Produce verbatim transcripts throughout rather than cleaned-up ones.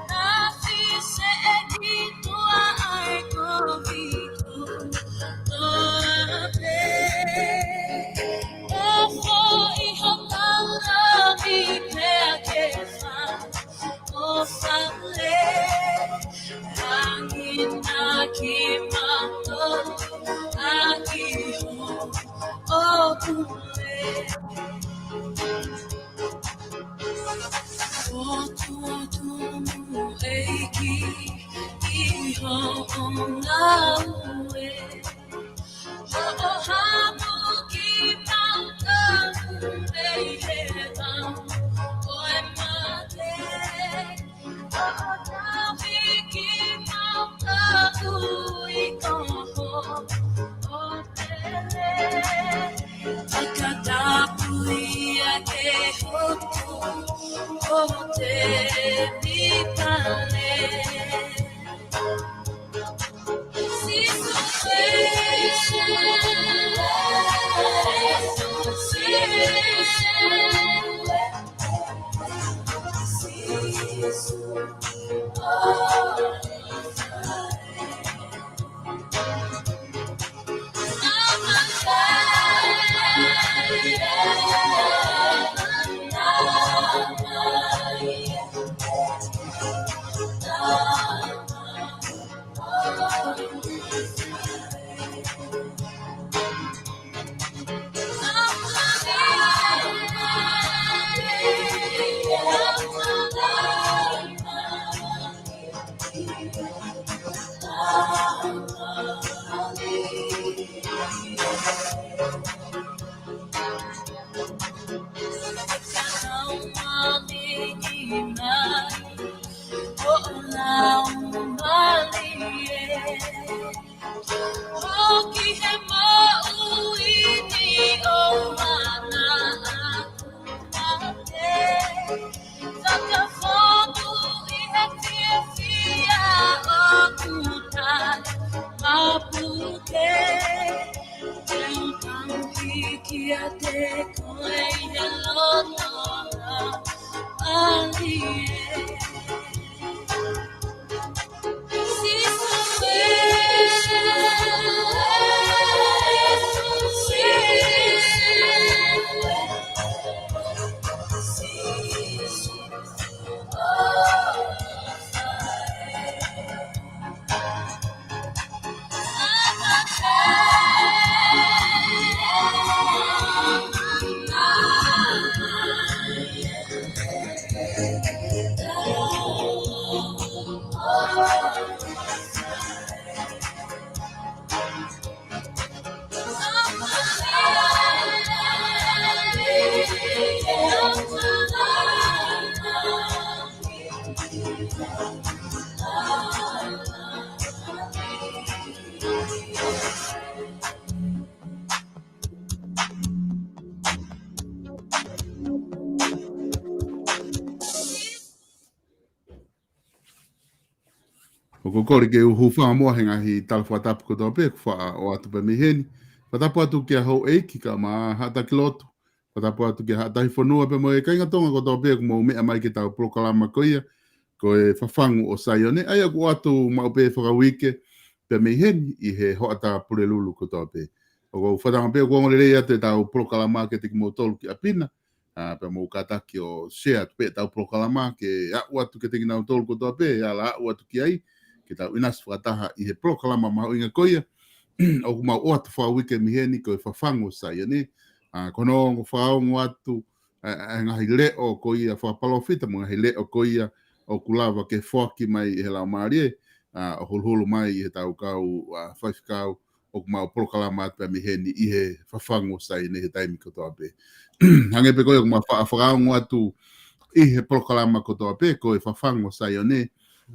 Naʻe fiseʻi tuʻa ai ko Viko Toape. ʻO foʻi ho tangata pea ke fai ʻo fale. Langi na ki mato a ki ho ʻo pule. ʻOtuʻotu mo ʻEiki ʻi hoʻo ngāue. Hoʻo hamu ki mautolu mei he vao ʻo e mate. Hoʻo tauhi ki mautolu ʻi ho ʻohopele. Fakatapu ia ke hotu ho temipale. Sīsū ē, Sīsū ē, Sīsū ē. Hoʻo laumālie ē, ʻoku ke maʻu ʻi he ʻofa naʻa ku ʻoatu. Fakafonu ʻi he fiefia ʻoku tau mapuke. Te u tauhi kiate koe ʻi he loto laumālie. ʻOku ou kole ke u hūfanga muʻa he ngaahi tala fakatapu kotoa pē kuo faʻa ʻoatu pē mei heni. Fakatapu atu kia Houʻeiki kae ʻumaʻā Haʻa Taki Lotu. Fakatapu atu kia Haʻa Tahi Fonua pea mo e kāinga Tonga kotoa pē ʻoku mou meʻa mai ki heʻetau polokalama ko ia, ko e Fafangu ʻo Saione. ʻA ia ʻoku ʻoatu maʻu pē fakauike pē mei heni ʻi he hoʻatā Pulelulu kotoa pē. ʻOku ou fakatauange pē ʻoku ongo lelei atu ʻetau polokalama kiate kimoutolu ki ʻapi na, ā, pea mou kātaki ʻo share atu pē ʻetau polokalama ke aʻu atu kiate kinautolu kotoa pē ʻe ala aʻu atu ki ai, ke tau ʻinasi fakataha ʻi he polokalama mahuʻinga ko ia ʻoku mau ʻoatu fakauike mei heni, ko e Fafangu ʻo Saione. Ā, ko hono ongo fakaongo atu ʻa e, ʻa e ngaahi leʻo ko ia fakapalōfita mo e ngaahi leʻo ko ia ʻoku lava ke foaki mai ʻe he Laumālie, ā, ʻo huluhulu mai ʻi heʻetau kau, ā, faifekau ʻoku mau polokalama atu pē mei heni ʻi he Fafangu ʻo Saione he taimi kotoa pē. Hangē pē ko ia ʻoku mau faʻa fakaongo atu ʻi he polokalama kotoa pē, ko e Fafangu ʻo Saione,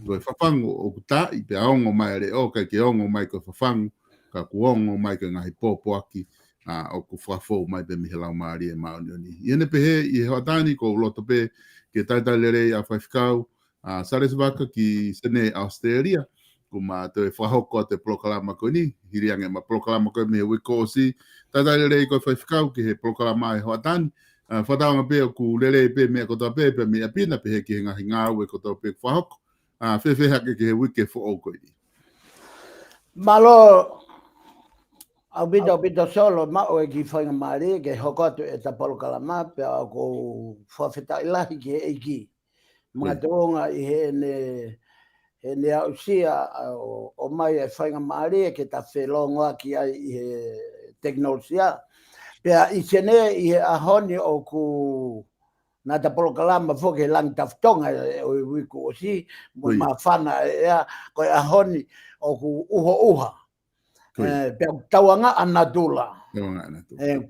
ko e fafangu ʻoku taaʻi pea ongo mai e leʻo, ʻikai ke ongo mai ko e fafangu, ka kuo ongo mai ko e ngaahi pōpoaki, ā, ʻoku fakafou mai pē mei he Laumālie Māʻoniʻoni. ʻI heʻene pehē ʻi he hoʻatā ni, ʻoku ou loto pē ke talitali lelei ʻa faifekau, ā, Salesi Vaka ki Senē, ʻAositelēlia, kuo ma toe fakahoko atu e polokalama ko eni, hili ange ʻema polokalama ko ē mei he uike kuo ʻosi. Talitali lelei koe faifekau ki he polokalama ʻi he hoʻatā ni, ʻA, fakatauange pē ʻoku lelei pē meʻa kotoa pē, pea mei ʻapi na pehē ki he ngaahi ngāue kotoa pē ʻoku fakahoko. ʻA, fēfē hake ki he uike foʻou ko eni? Mālō, ʻaupito, ʻaupito Solo, maʻu e kiʻi faingamālie ke hoko atu ʻeta polokalama, pea ʻoku ou fakafetaʻi lahi ki he ʻEiki. Makatuʻunga ʻi heʻene, heʻene aʻusia ʻo, ʻomai e faingamālie ke ta felōngoaki ai ʻi he tekinolosia. Pea ʻi Senē ʻi he ʻaho ni ʻoku naʻá ta polokalama foki he langi tafitonga ʻo e uike kuo ʻosi, mo māfana ʻa e ʻea, ko e ʻaho ni ʻoku ʻuhoʻuha. Pea ʻoku tauangaʻa natula.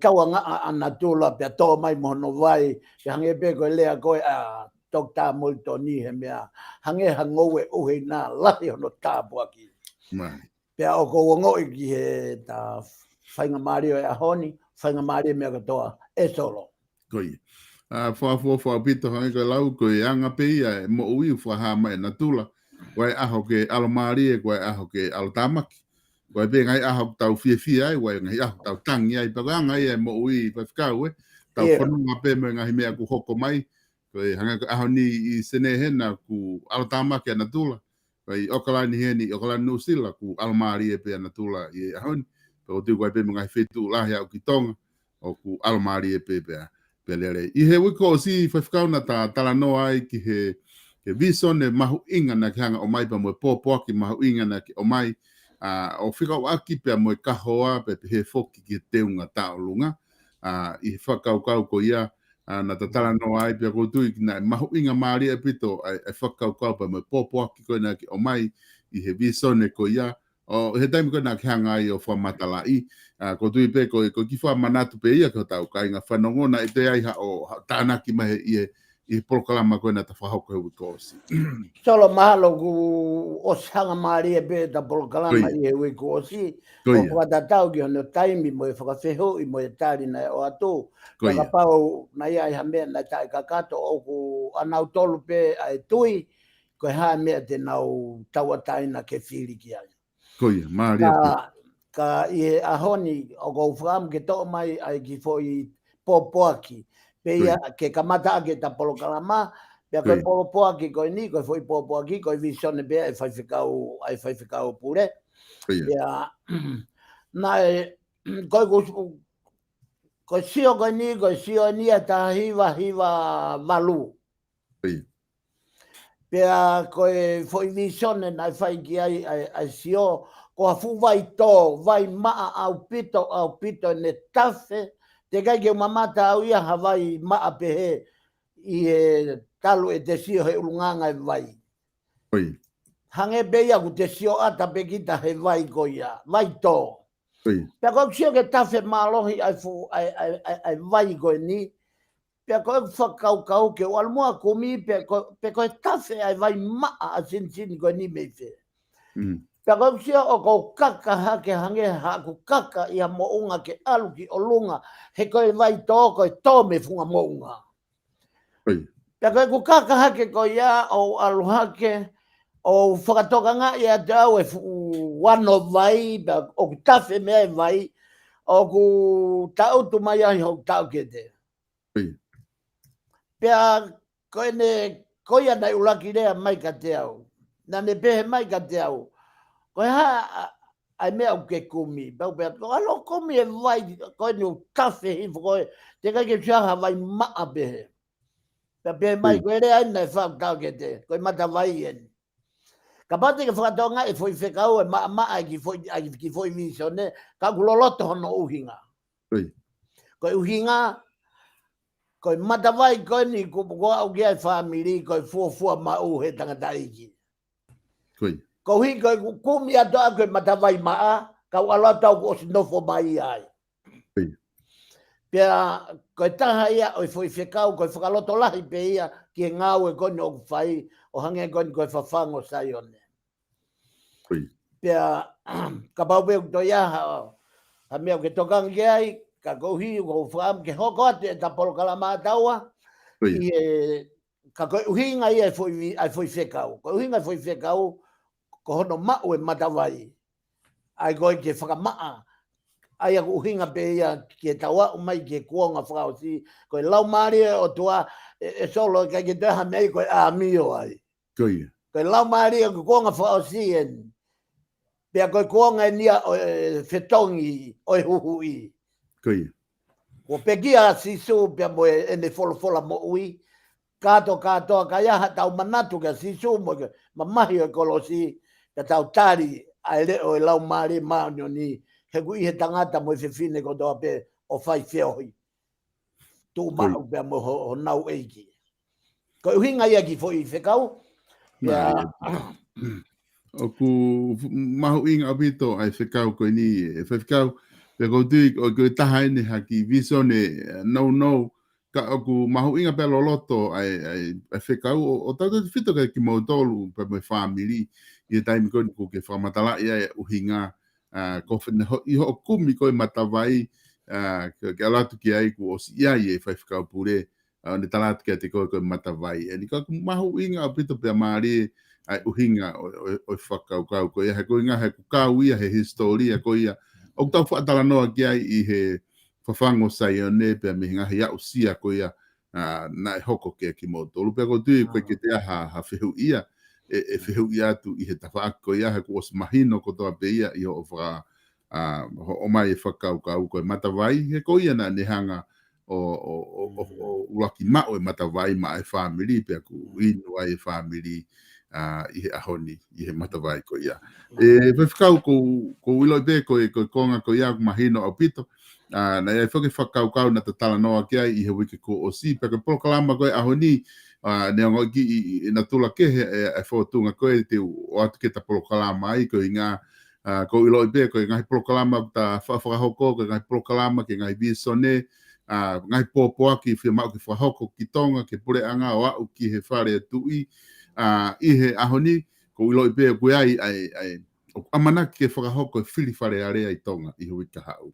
Tauangaʻa natula. Pea tō mai mo hono vai, pea hangē pē ko e lea ko ē ʻa Toketā Molitoni he meʻa, hangē ha ngoue ʻuheina lahi hono tāpuaki. Pea ʻoku ou ongoʻi ki heʻeta faingamālie ʻo e ʻaho ni, faingamālie meʻa kotoa, ʻe Solo. Ko ia. ʻA, fakaʻofoʻofa ʻaupito hangē ko e lau, ko e anga pē ia e moʻui ʻoku fakahā mai ʻe natula. Ko e ʻaho ke ʻalomālie, ko e ʻaho ke ʻalotāmaki. Ko e pē ngaahi ʻaho ʻoku tau fiefia ai, ko e ngaahi ʻaho ʻoku tau tangi ai, pea ko e anga ia e moʻui faifekau ē. Tau fononga pē mo e ngaahi meʻa ʻoku hoko mai. Ko e hangē ko e ʻaho ni ʻi Senē hena ʻoku ʻalotāmaki ʻa natula. Ko e ʻi ʻOkalani heni, ʻOkalani Nuʻusila, ʻoku ʻalomālie pē ʻa natula ʻi he ʻaho ni. Pea ʻoku ou tui ko e pē mo e ngaahi feituʻu lahi ʻaʻau ki Tonga, ʻoku ʻalomālie pē pea, pea lelei. ʻI he uike kuo ʻosi faifekau naʻá ta talanoa ai ki he, ki he visone mahuʻinga naʻá ke hanga ʻo ʻomai pea mo e pōpoaki mahuʻinga naʻá ke ʻomai, ʻa, ʻo fekauʻaki pea mo e kahoa pea pehē foki ki he teunga taʻolunga, ʻa, ʻi he fakakaukau ko ia, ʻa, naʻá ta talanoa ai pea ʻoku ou tui naʻe mahuʻinga mālie ʻaupito ʻa e, ʻa e fakakaukau pea mo e pōpoaki ko ē naʻá ke ʻomai ʻi he visone ko ia, ʻo he taimi ko ē naʻá ke hanga ai ʻo fakamatalaʻi, ʻa, ʻoku ou tui pē ko e, ko e kiʻi fakamanatu pē ia ki hotau kāinga fanongo naʻe toe ʻi ai haʻo, haʻo tānaki mai ʻi he, ʻi he polokalama ko ē naʻá ta fakahoko he uike kuo ʻosi. Solo, mahalo kuo ʻosi hanga mālie pē ʻeta polokalama ʻi he uike kuo ʻosi. ʻOku fakatatau ki hono taimi mo e fakafehuʻi mo e tali naʻe ʻoatu. Pea kapau naʻe ʻi ai ha meʻa naʻe taʻekakato ʻoku ʻanautolu pē ʻa e tui, ko e hā e meʻa te nau tauʻatāina ke fili ki ai. Ko ia, mālie pē. Ka, ka ʻi he ʻaho ni, ʻoku ou fakaʻamu ke toʻo mai ʻa e kiʻi foʻi pōpoaki. Pea ia ke kamata ʻaki ʻeta polokalama, pea ko e pōpoaki ko eni, ko e foʻi pōpoaki, ko e visone pē ʻa e faifekau, ʻa e faifekau pule. Ko ia. Pea, naʻe, ko e ku-, ko e sio ko eni, ko e sio eni ʻa e taha hiva hiva valu. Pea ko e foʻi visone naʻe fai ki ai ʻa e, ʻa e sio, ko ha fuʻu vai tō, vai maʻa ʻaupito, ʻaupito ʻene tafe, teʻeki ai ke u mamata au ia ha vai maʻa pehē ʻi he talu ʻete sio he ʻulungaanga e vai. Hangē pē ia ʻoku te sio ʻata pē kita he vai ko ia, vai tō. Pea ko ʻeku sio ki he tafe mālohi ʻa e fu-, ʻa e, ʻa e, ʻa e, ʻa e vai ko eni, pea ko ʻeku fakakaukau ke u ʻalu muʻa ʻo kumi pe ko, pe ko e tafe ʻa e vai maʻa ʻa Sinisini ko eni mei fē. Pea ko ʻeku sio ʻoku ou kaka hake hangē haʻaku kaka ʻi ha moʻunga ke ʻalu ki ʻolunga, he ko e vai tō, ko e tō mei he funga moʻunga. Pea ko ʻeku kaka hake ko ia ʻo u ʻalu hake, ʻo u fakatokangaʻi atu au e fuʻu ano vai, pea ʻoku tafe mei ai e vai, ʻoku taʻutu mai ai hoku taʻokete. Pea ko ʻene, ko ia naʻe ʻuluaki lea mai kiate au. Naʻá ne pehē mai kiate au, ko e hā ʻa, ʻa e meʻa ʻoku ke kumi? Pea u pehē, ʻoku ou ʻalu ʻo kumi e vai, ko eni ʻoku tafe hifo ko ē, teʻeki ai ke u sio ha vai maʻa pehē. Pea pehē mai, ko e lea eni naʻe fai ʻe hoku taʻokete, ko e matavai eni. Kapau te ke fakatokangaʻi e foʻi fekau e maʻamaʻa e kiʻi foʻi, ʻa e kiʻi foʻi visone, ka ʻoku loloto hono ʻuhinga. Ko e ʻuhinga, ko e matavai ko eni kuo, kuo aʻu ki ai e fāmili, ko e fuofua maʻu he tangataʻeiki. Koeʻuhi ko ʻeku kumi atu ʻaʻaku e matavai maʻa, ka u ʻalu atu au kuo ʻosi nofo mai ai. Pea ko e taha ia ʻo e foʻi fekau, ko e fakalotolahi pē ia ki he ngāue ko eni ʻoku fai, ʻo hangē ko eni ko e fafangu ʻo Saione. Pea kapau pē ʻoku toe ʻi ai ha, ha meʻa ʻoku ke tokanga ki ai, ka koeʻuhi ʻoku ou fakaʻamu ke hoko atu ʻeta polokalama ʻataua, ʻi he, ka ko e ʻuhinga ia e foʻi vi-, ʻa e foʻi fekau. Ko e ʻuhinga e foʻi fekau, ko hono maʻu e matavai. ʻA ia ko e ke fakamaʻa, ʻa ia ko e ʻuhinga pē ia ke tau aʻu mai ki he kuonga fakaʻosi, ko e Laumālie ʻo e ʻOtua, ʻe, ʻe Solo, ʻikai ke toe ʻi ai ha meʻa ia ko e ʻāmio ai. Ko ia. Ko e Laumālie ko e kuonga fakaʻosi eni. Pea ko e kuonga eni ia ʻo e fetongi ʻo e huhuʻi. Ko ia. Kuo pekia ʻa Sīsū pea mo e, ʻene folofola moʻui. Kātoa, kātoa, ka ʻi ai haʻatau manatu kia Sīsū mo e mamahi ʻo e kolosi, ka tau tali ʻa e leʻo ʻo e Laumālie Māʻoniʻoni, he ʻoku ʻi he tangata mo e fefine kotoa pē ʻoku fai feohi. Tuʻu maʻu pea mo ho, honau ʻEiki. Ko e ʻuhinga ia ki he foʻi fekau. Ia. ʻOku mahuʻinga ʻaupito ʻa e fekau ko eni, ʻe faifekau, pea ʻoku ou tui, ʻoku ʻi ai e taha eni ha kiʻi visone, eh, nounou, ka ʻoku mahuʻinga pea loloto ʻa e, ʻa e, ʻa e fekau, ʻo, ʻo tautautefito kia kimoutolu, pea mo e fāmili, ʻi he taimi ko eni ʻoku ke fakamatalaʻi ai ʻa e ʻuhinga, ah, ko fene ho, ʻi hoʻo kumi ko e Matavai, ah, ke, ke ʻalu atu ki ai kuo ʻosi ʻi ai e faifekau pule, ah, ʻo ne tala atu kiate koe ko e Matavai. Eni ka ʻoku mahuʻinga ʻaupito pea mālie ʻa e ʻuhinga ʻo, ʻo, ʻo e fakakaukau ko ia, he ko e ʻuhinga he ʻoku kau ia he hisitōlia ko ia ʻoku tau faʻa talanoa ki ai ʻi he Fafangu ʻo Saione pea mei he ngaahi aʻusia ko ia, ah, naʻe hoko kia kimoutolu. Pea ʻoku ou tui ʻoku ʻikai ke toe ʻi ai ha, ha fehuʻi ia ʻe, ʻe fehuʻi atu ʻi he tafaʻaki ko ia, he kuo ʻosi mahino kotoa pē ia ʻi hoʻo faka, ah, hoʻo ʻomai e fakakaukau ko e Matavai, he ko ia naʻa ne hanga ʻo, ʻo, ʻo, ʻo, ʻo ʻuluaki maʻu e Matavai maʻa e fāmili, pea ʻoku inu ai e fāmili, ah, ʻi he ʻaho ni, ʻi he Matavai ko ia. ʻE, faifekau, ʻoku, ʻoku ou ʻiloʻi pē ko e, ko e konga ko ia ʻoku mahino ʻaupito, ah, naʻe ʻi ai foki e fakakaukau naʻa ta talanoa ki ai ʻi he uike kuo ʻosi, pea ko e polokalama ko e ʻaho ni, ah, neongo ʻoku ʻi, ʻi, ʻi natula kehe e, e fōtunga ko ē te u ʻoatu ke ta polokalama ai, ko e ʻuhinga, ah, ʻoku ou ʻiloʻi pē ko e ngaahi polokalama ʻoku ta fa-, fakahoko, ko e ngaahi polokalama, ko e ngaahi visone, ah, ngaahi pōpoaki fiemaʻu ke fakahoko ki Tonga, ki he puleʻanga ʻo aʻu ki he Fale ʻo e Tuʻi, ah, ʻi he ʻaho ni, ʻoku ou ʻiloʻi pē ʻoku ʻi ai, ʻa e, ʻa e, ʻoku ʻamanaki ke fakahoko e fili Fale Alea ʻi Tonga ʻi he uike kahaʻu.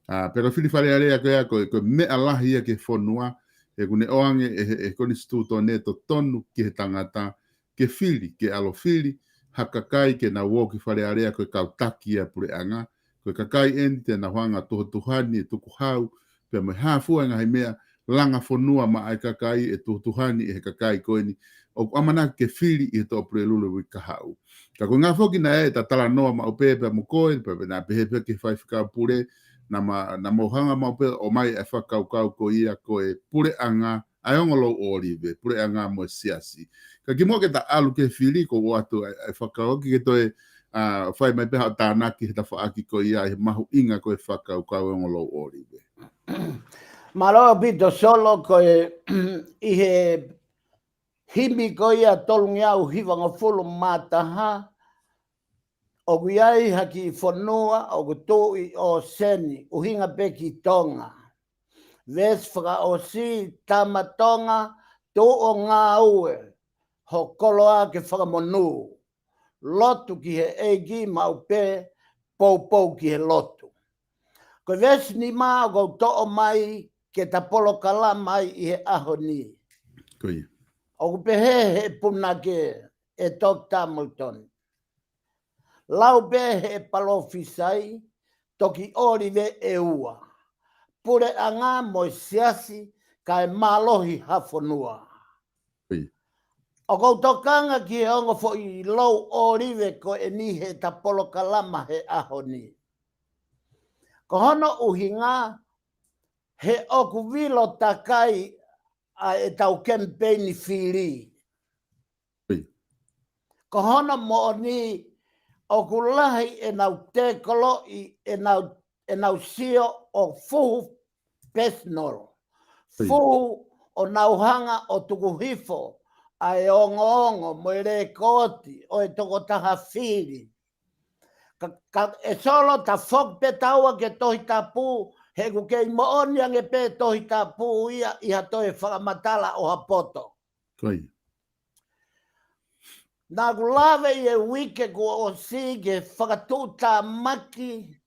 Ah, pea ko e fili Fale Alea ko ia ko e, ko e meʻa lahi ia ki he fonua, he ʻoku ne ʻoange ʻe he, ʻe he konisitūtone totonu ki he tangata, ke fili, ke ʻalu ʻo fili ha kakai ke nau ō ki Fale Alea ko e kau taki ʻa e puleʻanga, ko e kakai eni te nau hanga ʻo tuhatuhani e tukuhau, pea mo e hā fua e ngaahi meʻa, langa fonua maʻa e kakai ʻe tuhatuhani ʻe he kakai ko eni, ʻoku ʻamanaki ke fili ʻi he Toʻo Pulelulu uike kahaʻu. Ka ko e ʻuhinga foki naʻe ta talanoa maʻu pē pea mo koe, pea, pea naʻa pehē pē ki he faifekau pule, naʻa ma, naʻa mou hanga maʻu pē ʻo ʻomai e fakakaukau ko ia ko e puleʻanga, ʻa e ongo louʻolive, puleʻanga mo e siasi. Ka kimuʻa ke ta ʻalu ki he fili, ʻoku ou ʻoatu ʻa e, ʻa e fakakaukau ke ke toe, ah, fai mai pē haʻo tānaki he tafaʻaki ko ia ʻi he mahuʻinga ko e fakakaukau ʻa e ongo louʻolive. Mālō ʻaupito Solo, ko e ʻi he himi ko ia tolungeau hivangofulu mā taha, ʻoku ʻi ai ha kiʻi fonua ʻoku tuʻu ʻi ʻōseni, ʻuhinga pē ki Tonga. Veesi fakaʻosi, tama Tonga, tuʻu ʻo ngāue, ho koloa ke fakamonū. Lotu ki he ʻEiki maʻu pē, poupou ki he lotu. Ko e veesi nima ʻoku ou toʻo mai ke ta polokalama ai ʻi he ʻaho ni. Ko ia. ʻOku pehē he punake ʻe Toketā Moulton. Lau pē he palōfisai, toki ʻolive ʻe ua. Puleʻanga mo e siasi, kae mālohi ha fonua. ʻOku ou tokanga ki he ongo foʻi louʻolive ko eni he ta polokalama he ʻaho ni. Ko hono ʻuhinga he ʻoku vilo takai ʻa e tau kemipeini fili. Ko hono moʻoni ʻoku lahi ʻenau tekoloʻi, ʻenau, ʻenau sio ʻo fuhu personal. Fuhu ʻo nau hanga ʻo tuku hifo ʻa e ongoongo mo e lekooti ʻo e tokotaha fili. Ka, ka ʻe Solo ta foki pē taua ki he Tohi Tapu, he ʻoku kei moʻoni ange pē Tohi Tapu ia ʻi ha toe fakamatala ʻo ha poto. Naʻa ku lave ʻi he uike kuo ʻosi ki he fakatuʻutāmaki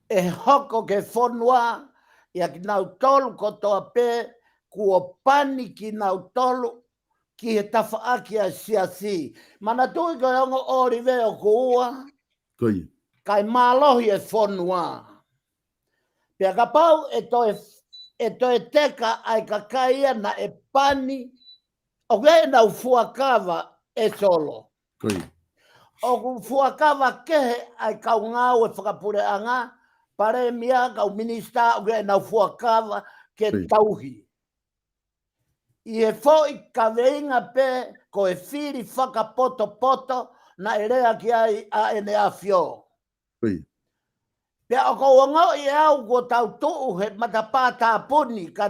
ʻe hoko ki he fonua ʻia kinautolu kotoa pē kuo pani kinautolu ki he tafaʻaki ʻa e siasi. Manatuʻi ko e ongo ʻolive ʻoku ua, kae mālohi e fonua. Pea kapau ʻe toe, ʻe toe teka ʻa e kakai ia naʻe pani, ʻoku ʻi ai ʻenau fuakava, ʻe Solo. Ko ia. ʻOku fuakava kehe ʻa e kau ngāue fakapuleʻanga, palēmia, kau minisitā, ʻoku ʻi ai ʻenau fuakava ke Ko ia. tauhi. ʻI he foʻi kaveinga pē ko e fili fakapotopoto naʻe lea ki ai ʻa ʻEne ʻAfio. Ko ia. Pea ʻoku ou ongoʻi ʻe au kuo tau tuʻu he matapā tāpuni ka,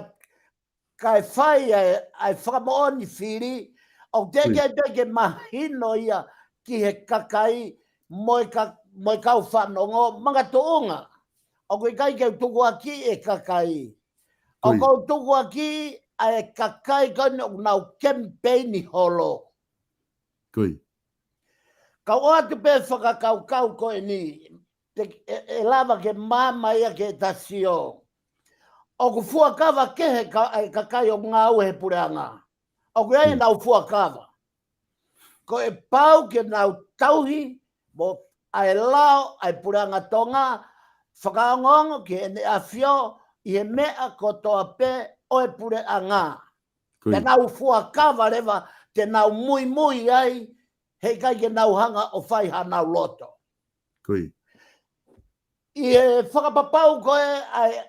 kae fai ʻa e, ʻa e fakamoʻoni fili, ʻoku teʻeki ai pē ke mahino ia ki he kakai mo e ka, mo e kau fanongo makatuʻunga. ʻOku ʻikai ke u tukuakiʻi e kakai. Ko ia. ʻOku ou tukuakiʻi ʻa e kakai ko eni ʻoku nau kemipeini holo. Ko ia. Kau ʻoatu pē fakakaukau ko eni, te, ʻe, ʻe lava ke maama ia ke ta sio. ʻOku fuakava kehe ka, ʻa e kakai ʻoku ngāue he puleʻanga. ʻOku ʻi ai Mm. ʻenau fuakava. Ko e pau ke nau tauhi mo ʻa e lao ʻa e puleʻanga Tonga, fakaongoongo ki heʻene ʻAfio ʻi he meʻa kotoa pē ʻo e puleʻanga. Ko Pea ia. nau fuakava leva te nau muimui ai, heʻikai ke nau hanga ʻo fai hanau loto. Ko ia. ʻI he fakapapau ko ē ʻa e,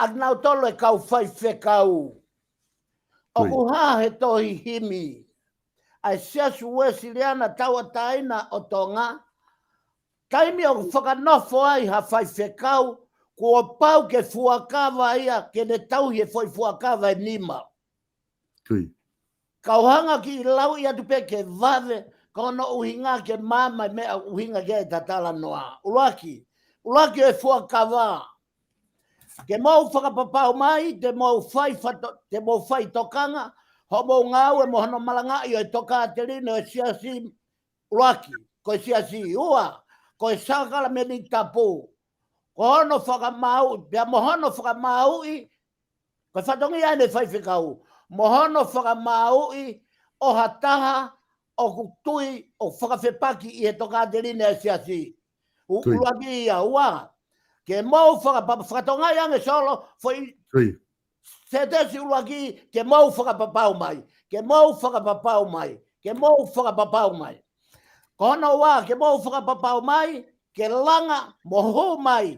ʻa kinautolu e kau faifekau. Ko ia. ʻOku hā he tohi himi ʻa e Siasi Uēsiliana Tauʻatāina ʻo Tonga, taimi ʻoku fakanofo ai ha faifekau, kuo pau ke fuakava ia, ke ne tauhi e foʻi fuakava ʻe nima. Ko ia. Kau hanga ki lauʻi atu pē ke vave, ko hono ʻuhinga ke maama e meʻa ʻuhinga ke ta talanoa. ʻUluaki, ʻuluaki e fuakava. Ke mou fakapapau mai, te mou fai fato, te mou fai tokanga, hoʻomou ngāue mo hono malangaʻi ʻo e tokāteline ʻo e siasi, ʻuluaki, ko e siasi, ua, ko e sākalamēniti tapu. Ko hono fakamāuʻi, pea mo hono fakamāuʻi, ko e fatongia ʻene faifekau, mo hono fakamāuʻi ʻo ha taha ʻoku tui ʻoku fakafepaki ʻi he tokāteline ʻa e siasi. U-, Ko ia. ʻuluaki ia, ua. Ke mou fakapa-, fakatongaʻi ange Solo, foʻi Ko ia. sētesi ʻuluaki, ke mou fakapapau mai, ke mou fakapapau mai, ke mou fakapapau mai. Ko hono ua, ke mou fakapapau mai, ke langa mo hū mai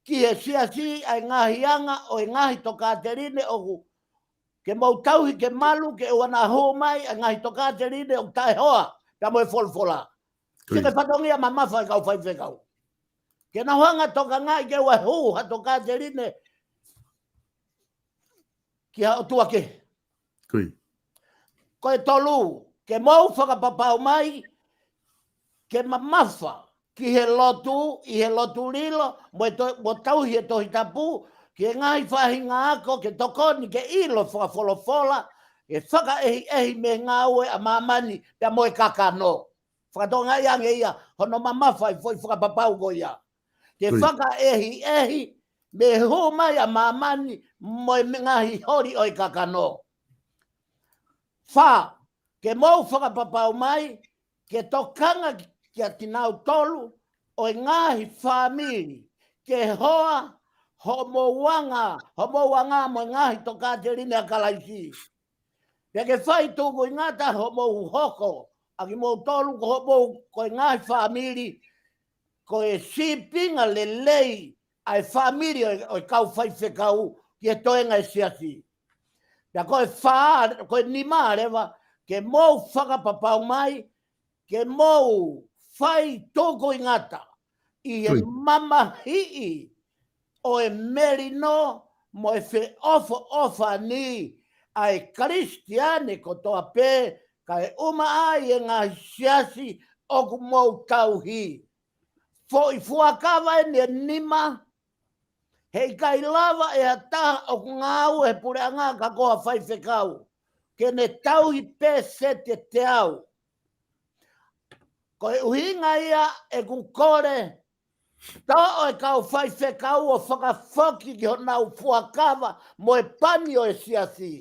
ki he siasi ʻa e ngaahi anga ʻo e ngaahi tokāteline ʻoku, ke mou tauhi ke malu, ke ʻoua naʻa hū mai ʻa e ngaahi tokāteline ʻoku taʻehoa pea mo e folofola. Ko Sio ki he ia. fatongia mamafa ʻa e kau faifekau. Ke nau hanga tokangaʻi ke ʻoua ʻe hū ha tokāteline ki ha ʻotua kehe. Ko ia. Ko e tolu, ke mou fakapapau mai, ke mamafa ki he lotu, ʻi he lotu lilo, mo e to-, mo tauhi e Tohi Tapu, ki he ngaahi faʻahinga ako, ke tokoni, ke ʻilo fakafolofola, ke fakaʻehiʻehi mei he ngāue ʻa māmani, pea mo e kakano. Fakatongaʻi ange ia, hono mamafa e foʻi fakapapau ko ia. Ke Ko ia. fakaʻehiʻehi mei he hū mai ʻa māmani mo e ngaahi holi ʻo e kakano. Fā, ke mou fakapapau mai, ke tokanga kia kinautolu ʻo e ngaahi fāmili, ke hoa hoʻomou anga, hoʻomou anga mo e ngaahi tokāteline ʻa Kalaisi. Pea ke fai tukuingata hoʻomou hoko ʻa kimoutolu ko hoʻomou, ko e ngaahi fāmili, ko e sīpinga lelei ʻa e fāmili ʻo e, ʻo e kau faifekau ki he toenga e siasi. Pea ko e fā, ko e nima leva, ke mou fakapapau mai, ke mou fai tukuingata ʻi he Ui. mamahiʻi ʻo e melino mo e feʻofoʻofani ʻa e Kalisitiane kotoa pē, kae ʻumaʻā e ngaahi siasi ʻoku mou tauhi. Foʻi fuakava eni ʻe nima, heʻikai lava ʻe ha taha ʻoku ngāue he puleʻanga ka ko ha faifekau, ke ne tauhi pē sētesi teau. Ko e ʻuhinga ia ʻeku kole, toʻo e kau faifekau ʻo fakafoki ki honau fuakava mo e pani ʻo e siasi.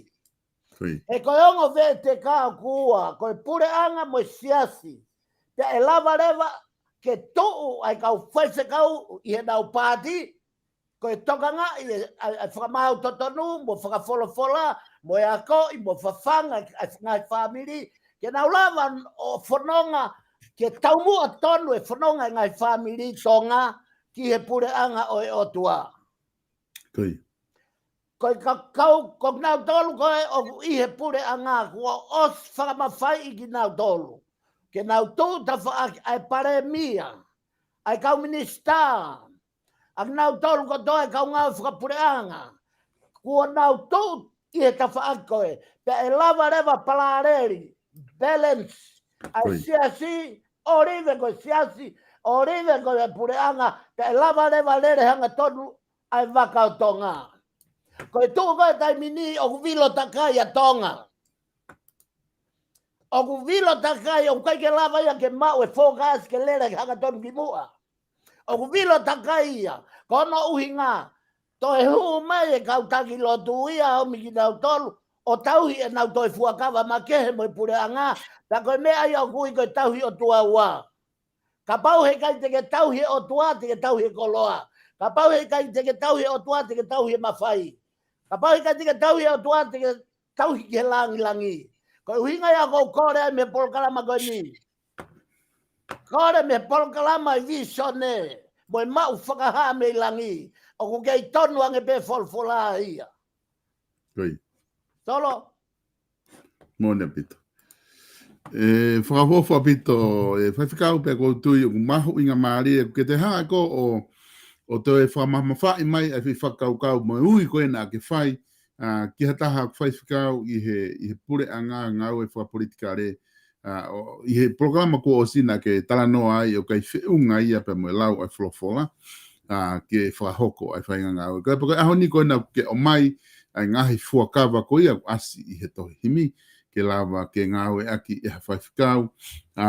Ko ia. He ko e ongo veʻeteka ʻoku ua, ko e puleʻanga mo e siasi. Pea ʻe lava leva ke tuʻu ʻa e kau faifekau ʻi heʻenau paati, ko e tokangaʻi e, ʻa e, ʻa e fakamaau totonu, mo fakafolofola, mo e akoʻi, mo fafanga e, ʻa e ngaahi fāmili, ke nau lava ʻo fononga, ke taumuʻa tonu e fononga e ngaahi fāmili Tonga ki he puleʻanga ʻo e ʻOtua. Ko ia. Ko e ka-, kau, ko kinautolu ko ē ʻoku ʻi he puleʻanga kuo ʻosi fakamafaiʻi kinautolu. Ke nau tuʻu tafaʻaki ʻa e palēmia, ʻa e kau minisitā, ʻa kinautolu kotoa e kau ngāue fakapuleʻanga. Kuo nau tuʻu ʻi he tafaʻaki ko ē. Pea ʻe lava leva palāleli, balance, ʻa e Ko ia. siasi, ʻo live ko e siasi, ʻo live ko e puleʻanga, pea ʻe lava leva lele hangatonu ʻa e vaka ʻo Tonga. Ko e tuʻu ko ē taimi ni ʻoku vilo takai ʻa Tonga. ʻOku vilo takai, ʻoku ʻikai ke lava ia ke maʻu e focus ke lele hangatonu ki muʻa. ʻOku vilo takai ia, ko hono ʻuhinga, toe hū mai e kau taki lotu ia ʻo ʻomi kinautolu, ʻo tauhi ʻenau toe fuakava makehe mo e puleʻanga, pea ko e meʻa ia ʻoku ui ko e tauhi ʻOtua ua. Kapau heʻikai te ke tauhi e ʻOtua, te ke tauhi e koloa. Kapau heʻikai te ke tauhi e ʻOtua, te ke tauhi e mafai. Kapau heʻikai te ke tauhi e ʻOtua, te ke tauhi ki he langilangi. Ko e ʻuhinga ia ʻoku ou kole ai mei he polokalama ko eni. Kole mei he polokalama ʻi Vīsone, mo e maʻu fakahā mei langi. ʻOku kei tonu ange pē folofola ia. Ko ia. Solo. Moʻoni ʻaupito. ʻE, fakaʻofoʻofa ʻaupito, ʻe, faifekau pea ʻoku ou tui ʻoku mahuʻinga mālie, ʻoku ke te hanga ko ē ʻo, ʻo toe fakamamafaʻi mai ʻa e foʻi fakakaukau mo e ui ko ena ke fai, ʻa, ki ha taha ʻoku faifekau ʻi he, ʻi he puleʻanga ngāue fakapolitikale, ʻa, ʻo, ʻi he polokalama kuo ʻosi naʻa ke talanoa ai ʻoku ʻikai feʻunga ia pea mo e lau ʻa e folofola, ʻa, ke fakahoko ʻa e faʻahinga ngāue. Ko e pea ko e ʻaho ni ko ena ke ʻomai ʻa e ngaahi fuakava ko ia ʻoku ʻasi ʻi he tohi himi, ke lava ke ngāueʻaki ʻe ha faifekau, ʻa,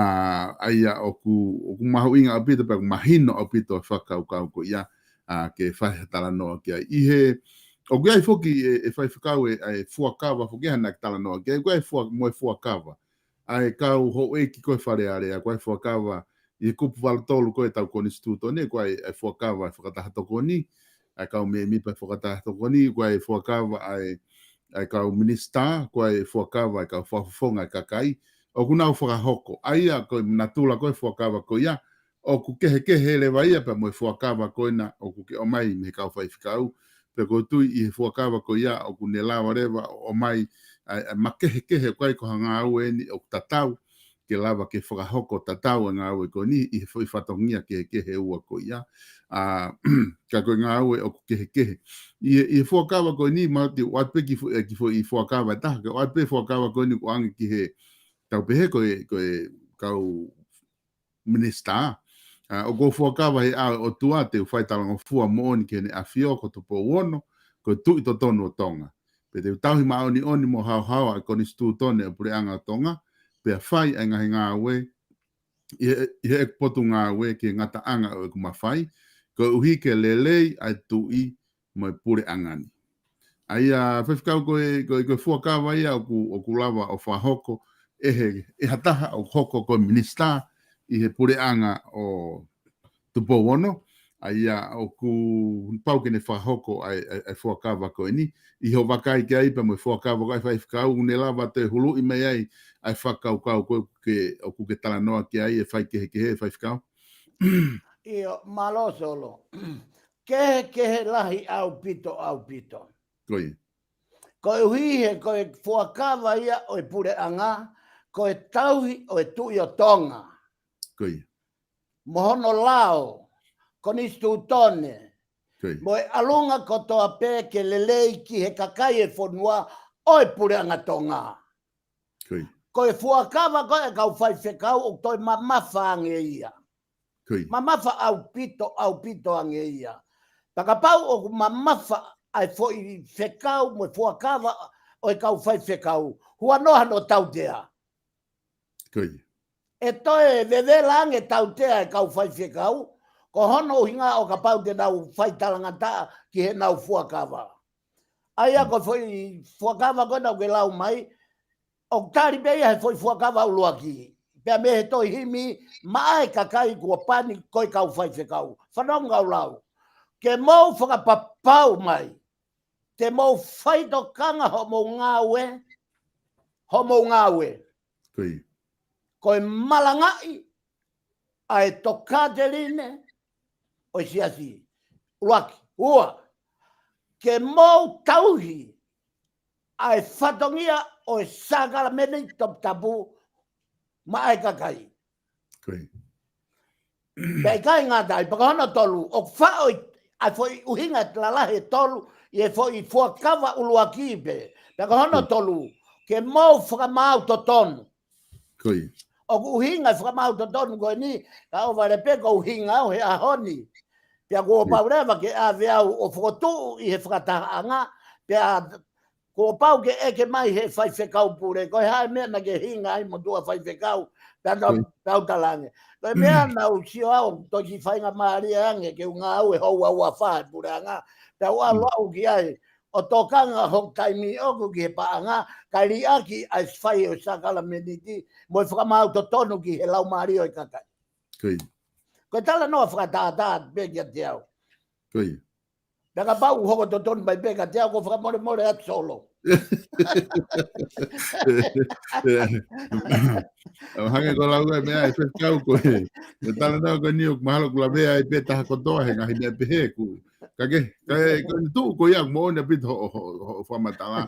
ʻa ia ʻoku, ʻoku mahuʻinga ʻaupito pea ʻoku mahino ʻaupito e fakakaukau ko ia, ʻa, ke fai ha talanoa ki ai. ʻI he, ʻoku ʻi ai foki ʻe, ʻe faifekau ʻe, ʻa e fuakava foki ʻa ia naʻa ke talanoa ki ai, ʻoku ʻi ai fua-, mo e fuakava ʻa e kau houʻeiki ko ē Fale Alea, ʻoku ʻi ai fuakava ʻi he kupu valu tolu ko ē ʻetau konisitūtone, ʻoku ʻi ai e fuakava e fakataha tokoni, ʻa e kau mēmipa e fakataha tokoni, ʻoku ʻi ai fuakava ʻa e, ʻa e kau minisitā, ʻoku ʻi ai fuakava ʻa e kau fakafofonga e kakai, ʻoku nau fakahoko. ʻA ia ko e natula ko ē fuakava ko ia, ʻoku kehekehe leva ia pea mo e fuakava ko ena ʻoku ke ʻomai mei he kau faifekau, pea ʻoku ou tui ʻi he fuakava ko ia ʻoku ne lava leva ʻo ʻomai ʻa e, ʻa e makehekehe, ʻoku ʻikai ko ha ngāue eni ʻoku tatau ke lava ke fakahoko tatau e ngāue ko eni ʻi he foʻi fatongia kehekehe ʻe ua ko ia. ʻA, ka ko e ngāue ʻoku kehekehe. ʻI he, ʻi he fuakava ko eni, mau te u ʻoatu pē ki fo-, ʻe ki foʻi fuakava ʻe taha, ke ʻoatu pē fuakava ko eni ʻoku ʻange ki he, tau pehē ko e, ko e kau minisitā. ʻA, ʻoku ou fuakava he ʻao ʻo e ʻOtua te u fai talangofua moʻoni ki Heʻene ʻAfio ko Tupou Ono, ko e Tuʻi totonu ʻo Tonga. Pea te u tauhi māʻoniʻoni mo haohaoa ʻa e konisitūtone ʻo e puleʻanga ʻo Tonga, pea fai ʻa e ngaahi ngāue ʻi he, ʻi heʻeku potungāue ki he ngataʻanga ʻo ʻeku mafai, koeʻuhi ke lelei ʻa e tuʻi mo e puleʻanga ni. ʻA ia, faifekau, ko e, ko e, ko e fuakava ia ʻoku, ʻoku lava ʻo fakahoko ʻe he, ʻe ha taha ʻoku hoko ko e minisitā ʻi he puleʻanga ʻo Tupou Ono, ʻa ia ʻoku pau ke ne fakahoko ʻa e, ʻa e, ʻa e fuakava ko eni. ʻI hoʻo vakai ki ai pea mo e fuakava ko ē ʻa e faifekau, ʻoku ne lava toe huluʻi mai ai ʻa e fakakaukau ko ē ʻoku ke, ʻoku ke talanoa ki ai ʻe faikehekehe, faifekau? ʻIo, mālō Solo. Kehekehe lahi ʻaupito, ʻaupito. Ko ia. Koeʻuhi he ko e fuakava ia ʻo e puleʻanga, ko e tauhi ʻo e Tuʻi ʻo Tonga. Ko ia. Mo hono lao, konisitūtone, Ko ia. mo e ʻalunga kotoa pē ke lelei ki he kakai e fonua ʻo e puleʻanga Tonga. Ko ia. Ko e fuakava ko ē ʻa e kau faifekau ʻoku toe mamafa ange ia. Ko ia. Mamafa ʻaupito, ʻaupito ange ia. Pea kapau ʻoku mamafa ʻa e foʻi fekau mo e fuakava ʻo e kau faifekau, huanoa hano tautea. Ko ia. ʻE toe vevela ange tautea e kau faifekau, ko hono ʻuhinga ʻo kapau te nau fai talangataʻa ki heʻenau fuakava. ʻA ia ko e foʻi fuakava ko ena ʻoku ke lau mai, ʻoku tali pē ia he foʻi fuakava ʻuluaki. Pea mei he tohi himi, maʻa e kakai kuo pani ko e kau faifekau. Fanongo kau lau. ke mou fakapapau mai, te mou faitokanga hoʻomou ngāue, hoʻomou ngāue. Ko e malangaʻi ʻa e tokāteline ʻo e siasi. ʻUluaki, ua, ke mou tauhi ʻa e fatongia ʻo e sākalamēniti toputapu maʻa e kakai. Pea ʻikai ngata ai, pea ko hono tolu, ʻoku faʻo ʻa e foʻi ʻuhinga lalahi ʻe tolu ʻi he foʻi fuakava ʻuluaki pē. Pea ko hono tolu, ke mou fakamaau totonu. ʻOku ʻuhinga e fakamaau totonu ko eni, ka ʻoku vale pē ko e ʻuhinga au he ʻaho ni. Pea kuo pau leva ke ʻave au ʻo fokotuʻu ʻi he fakatahaʻanga, pea kuo pau ke ʻeke mai he faifekau pule, ko e hā e meʻa naʻa ke hinga ai mo tuʻa faifekau, pea nau, pea u talaange. Ko e meʻa naʻa ku sio au, toki faingamālie ange ke u ngāue houa ua fā he puleʻanga, pea u ʻalu au ki ai, ʻo tokanga hoku taimi ʻoku ki he paʻanga, kae liʻaki ʻa e fai ʻo e sākalamēniti, mo e fakamaau totonu ki he laumālie ʻo e kakai. Ko e talanoa fakatātā pē kiate au. Pea kapau ʻoku hoko totonu mai pē kiate au, ko e fakamolemole atu Solo. ʻO hangē ko e lau ʻa e meʻa ʻa e faifekau ko e, ko e talanoa ko eni ʻoku mahalo ʻoku lavea ai pē taha kotoa he ngaahi meʻa pehē ku. Ka ke, ka e, ko e tuʻu ko ia ʻoku moʻoni ʻaupito hoʻo, hoʻo, hoʻo fakamatala.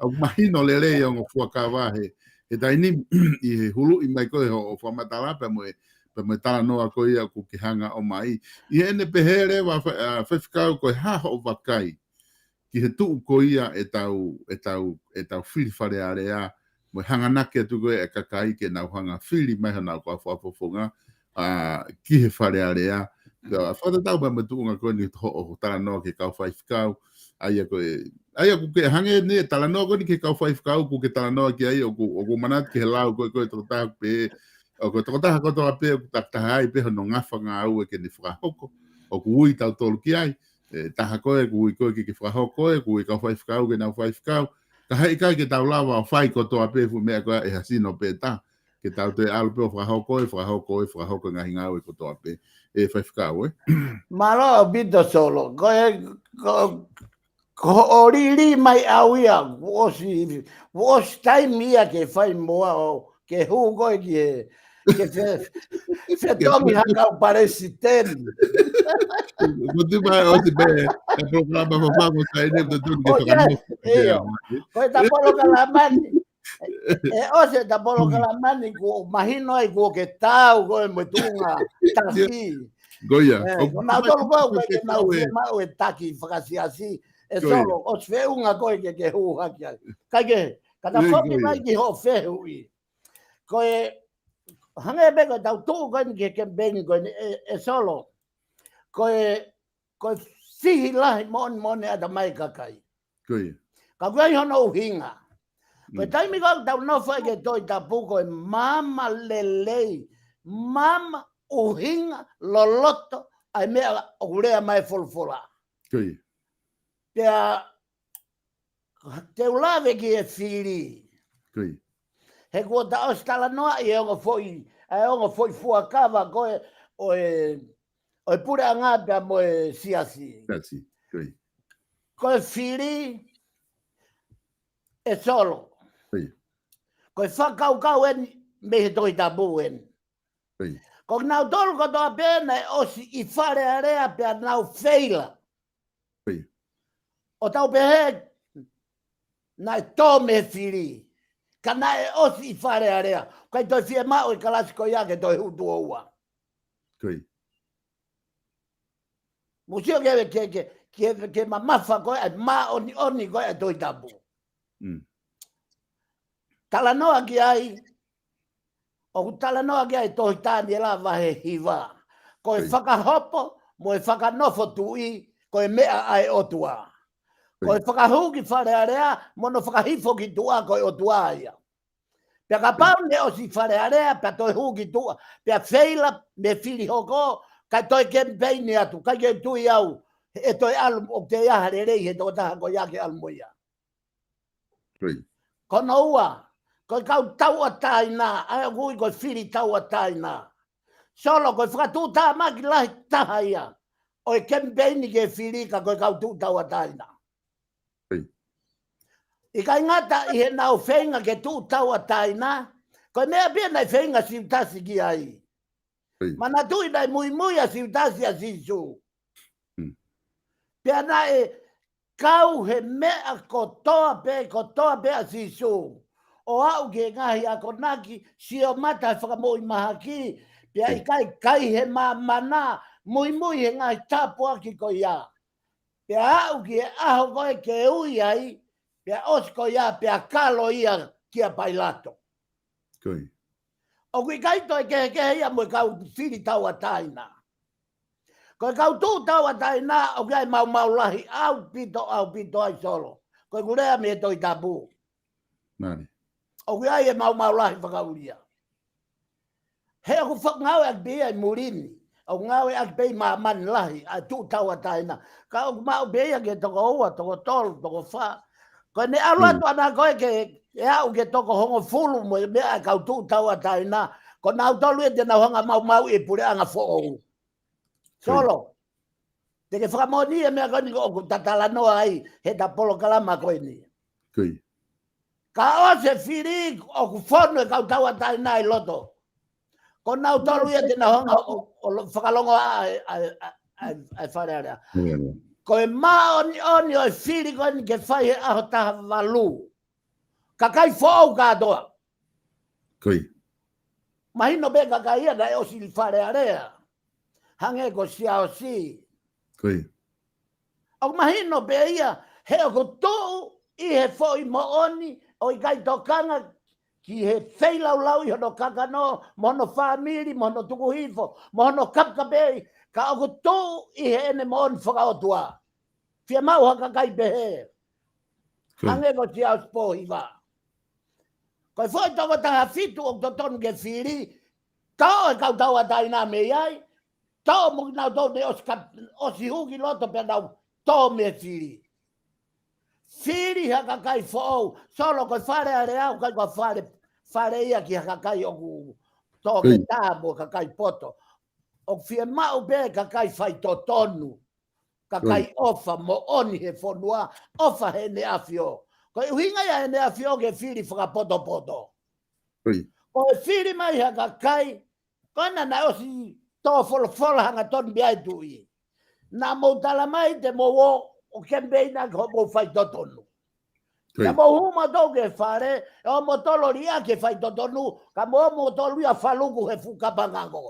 ʻOku mahino lelei ʻa e ongo fuakava he, he taimi ni ʻi he huluʻi mai ko ē hoʻo fakamatala pea mo e, pea mo e talanoa ko ia ʻoku ke hanga ʻo mai. ʻI heʻene pehē leva fa-, ʻa, faifekau ko e hā hoʻo vakai ki he tuʻu ko ia ʻetau, ʻetau, ʻetau fili Fale Alea, mo e hanganaki atu ko ē ʻa e kakai ke nau hanga fili mai honau kau fakafofonga, ʻa, ki he Fale Alea. Pea fakatatau mai mo e tuʻunga ko eni hoʻo talanoa ki he kau faifekau, ʻa ia ko e, ʻa ia ʻoku ke hangē ni e talanoa ko eni ki he kau faifekau, ʻoku ke talanoa ki ai, ʻoku, ʻoku ou manatu ki he lau ko ē, ko e tokotaha pē, ʻo ko e tokotaha kotoa pē, ʻoku takitaha ai pē hono ngafa ngāue ke ne fakahoko, ʻoku ui tautolu ki ai, ʻe taha ko ē, ʻoku ui koe ke ke fakahoko ē, ʻoku ui kau faifekau ke nau faifekau. Ka heʻikai ke tau lava ʻo fai kotoa pē fuʻu meʻa ko ē ʻe ha sino pē taha. Ke tau toe ʻalu pē ʻo fakahoko ē, fakahoko ē, fakahoko e ngaahi ngāue kotoa pē ʻe faifekau ē. Mālō ʻaupito Solo. Ko e, ko, ko hoʻo lili mai au ia, kuo ʻosi, kuo ʻosi taimi ia ke fai mo au, ke hū ko ē ki he, ke fe-, fetongi ha kau palesiteni. Ko tu mai ʻosi pē, e polokalama fakafangu sai ne, ko tu ke fakanofo. Ko e ta polokalama ni. ʻE ʻosi e ta polokalama ni kuo mahino ai kuo ke tau ko ē mo e tuʻunga taki. Ko ia. Ko nautolu ko ē ke nau fiemaʻu e taki fakasiasi. ʻE Solo, ʻosi feʻunga ko ē ke ke hū hake ai. Kae kehe, ka ta foki mai ki hoʻo fehuʻi. Ko e, hangē pē ko e tau tuʻu ko eni ki he kemipeini ko eni ʻe, ʻe Solo. Ko e, ko e fihi lahi moʻoni moʻoni ʻa e ʻatamai kakai. Ka ʻoku ʻi ai hono ʻuhinga. Ko e taimi ko ē ʻoku tau nofo ai ki he Tohi Tapu ko e maama lelei, maama ʻuhinga loloto ʻa e meʻa ʻoku lea mai e folofola. Pea te u lave ki he fili. He kuo ta ʻosi talanoa ʻi he ongo foʻi, ʻa e ongo foʻi fuakava ko ē ʻo e, ʻo e puleʻanga pea mo e siasi. Ko e fili ʻe Solo. Ko e fakakaukau eni mei he Tohi Tapu eni. Ko kinautolu kotoa pē naʻe ʻosi ʻi Fale Alea pea nau feila. ʻO tau pehē, naʻe tō mei he fili. Ka naʻe ʻosi ʻi Fale Alea. ʻIkai toe fiemaʻu e kalasi ko ia ke toe hū tuʻo ua. Mou sio ke, ke, ke, ke, ke mamafa ko ē, ʻa e māʻoniʻoni ko ē ʻa e Tohi Tapu. Talanoa ki ai, ʻoku talanoa ki ai tohi Taniela vahe hiva. Ko e fakahopo mo e fakanofo tuʻi, ko e meʻa ʻa e ʻOtua. Ko e fakahū ki Fale Alea, mo hono fakahifo ki tuʻa ko e ʻOtua ia. Pea kapau ne ʻosi Fale Alea, pea toe hū ki tuʻa, pea feila mei he fili hoko, kae toe kemipeini atu, ʻikai ke tui au, ʻe toe ʻalu, ʻoku ʻikai ha lelei he tokotaha ko ia ke ʻalu mo ia. Ko hono ua, ko e kau tauʻatāina, ʻa ia ʻoku ui ko e fili tauʻatāina. Solo, ko e fakatuʻutāmaki lahi taha ia. ʻo e kemipeini ke fili ka ko e kau tuʻu tauʻatāina. ʻIkai ngata ʻi heʻenau feinga ke tuʻu tauʻatāina, ko e meʻa pē ia naʻe feinga Siutasi ki ai. Manatuʻi naʻe muimui ʻa Siutasi ʻa Sīsū. Pea naʻe kau he meʻa kotoa pē, kotoa pē ʻa Sīsū. ʻO aʻu ki he ngaahi akonaki, sio mata he fakamoʻui mahaki, pea ʻikai kai he māmana, muimui he ngaahi tāpuaki ko ia. Pea aʻu ki he ʻaho ko ē ke ui ai, pea ʻosi ko ia, pea kalo ia kia Pailato. ʻOku ʻikai toe kehekehe ia mo e kau fili tauʻatāina. Ko e kau tuʻu tauʻatāina, ʻoku ʻi ai e maumau lahi ʻaupito, ʻaupito ai Solo. Ko ʻeku lea mei he Tohi Tapu. ʻOku ʻi ai e maumau lahi fakaʻulia. He ʻoku fa-, ngāueʻaki pē ia ʻi muli ni. ʻOku ngāueʻaki pē ʻi māmani lahi, ʻa e tuʻu tauʻatāina. Ka ʻoku maʻu pē ia ki he toko ua, toko tolu, toko fā. Ko ʻene ʻalu atu ʻana ko ē ke, ʻe aʻu ki he toko hongofulu mo e meʻa ʻa e kau tuʻu tauʻatāina. Ko nautolu ia te nau hanga maumau ʻi he puleʻanga foʻou. Solo. Te ke fakamoʻoni e meʻa ko eni ʻoku ta talanoa ai, heʻeta polokalama ko eni. Ka ʻosi e fili ʻoku fonu e kau tauʻatāina ʻi loto. Ko nautolu ia te nau hanga ʻo, ʻo, ʻo fakalongoaʻa ʻa e, ʻa e, ʻa e, ʻa e, ʻa e Fale Alea. Ko e māʻoniʻoni ʻo e fili ko eni ke fai he ʻaho taha valu. Kakai foʻou kātoa. Mahino pē kakai ia naʻe ʻosi ʻi Fale Alea. Hangē ko Siaosi. ʻOku mahino pē ia, he ʻoku tuʻu ʻi he foʻi moʻoni, ʻo ʻikai tokanga ki he feilaulau ʻi hono kakano, mo hono fāmili, mo hono tukuhifo, mo hono kapekapeʻi, ka ʻoku tuʻu ʻi heʻene moʻoni fakaʻotua. Fiemaʻu ha kakai pehē. Hangē ko Siaosi Pōhiva. Ko e foʻi toko taha fitu ʻoku totonu ke fili, toʻo e kau tauʻatāina mei ai, toʻo mo kinautolu ne ʻosi ka-, ʻosi hū ki loto pea nau tō mei he fili. Fili ha kakai foʻou, Solo ko e Fale Alea ʻoku ʻikai ko ha fale, fale ia ki ha kakai ʻoku toketā mo kakai poto. ʻOku fiemaʻu pē kakai faitotonu. Kakai ʻofa moʻoni he fonua, ʻofa heʻene ʻAfio. Ko e ʻuhinga ia ʻEne ʻAfio ke fili fakapotopoto. Ko e fili mai ha kakai, ko ena naʻe ʻosi tō folofola hangatonu mei ai e Tuʻi. Naʻa mou tala mai te mou ō ʻo kemipeini ʻaki hoʻomou faitotonu. Ka mou hū moutolu ki he fale, ʻe ō moutolu ʻo liʻaki e faitotonu, ka mou ō moutolu ia ʻo faluku he fuʻu kapa ngango.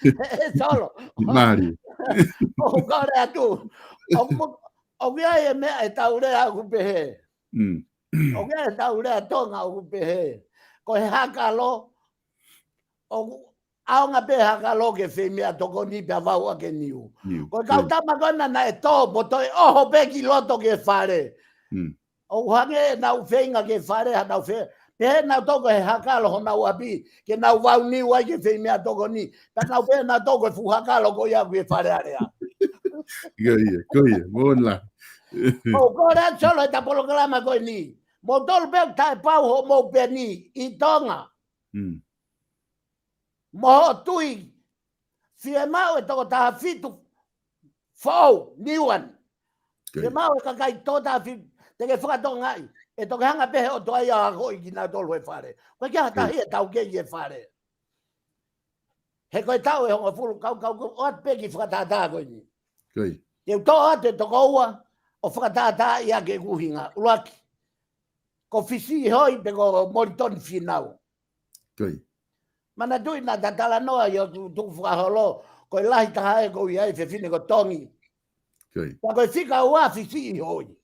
ʻE Solo. ʻOku ou kole atu. ʻOku mo-, ʻoku ʻi ai e meʻa ʻetau lea ʻoku pehē. ʻOku ʻi ai ʻetau lea Tonga ʻoku pehē. Ko e hakalo, ʻoku ʻaonga pē hakalo ke fei meʻatokoni pea vau ʻa ke niu. Ko e kau tama ko ena naʻe tō, mo toe ʻoho pē ki loto ki he fale. ʻOku hangē ʻenau feinga ki he fale, hanau fe-, pehē nautolu ko e hakalo honau ʻapi, ke nau vau niu ai ke fei meʻatokoni. Pea nau pehē nautolu ko e fuʻu hakalo ko ia ʻoku ʻi he Fale Alea. Ko ia, ko ia, moʻoni lā. ʻOku ou kole atu Solo heʻeta polokalama ko eni. Moutolu pē ʻoku taʻepau hoʻomou peni ʻi Tonga. Mo hoʻo tui, fiemaʻu e toko taha fitu foʻou, new one. Fiemaʻu e kakai toko taha fitu, te ke fakatokangaʻi, ʻe toki hanga pē he ʻOtua ia ʻo akoʻi kinautolu he fale. Ko e kiʻi ha tahi ʻe taukei he fale. He ko e taʻu ʻe hongofulu kau kau kau ʻoatu pē kiʻi fakatātā ko eni. Te u toʻo atu e toko ua, ʻo fakatātā ia ke ʻuhinga, ʻuluaki. Ko Fisiʻihoi pe ko Molitoni Fīnau. Manatuʻi naʻa ta talanoa ʻi hoku tukufakaholo, ko e lahi taha ē ʻoku ʻi ai e fefine ko Tongi. Pea ko e fika ua Fisiʻihoi.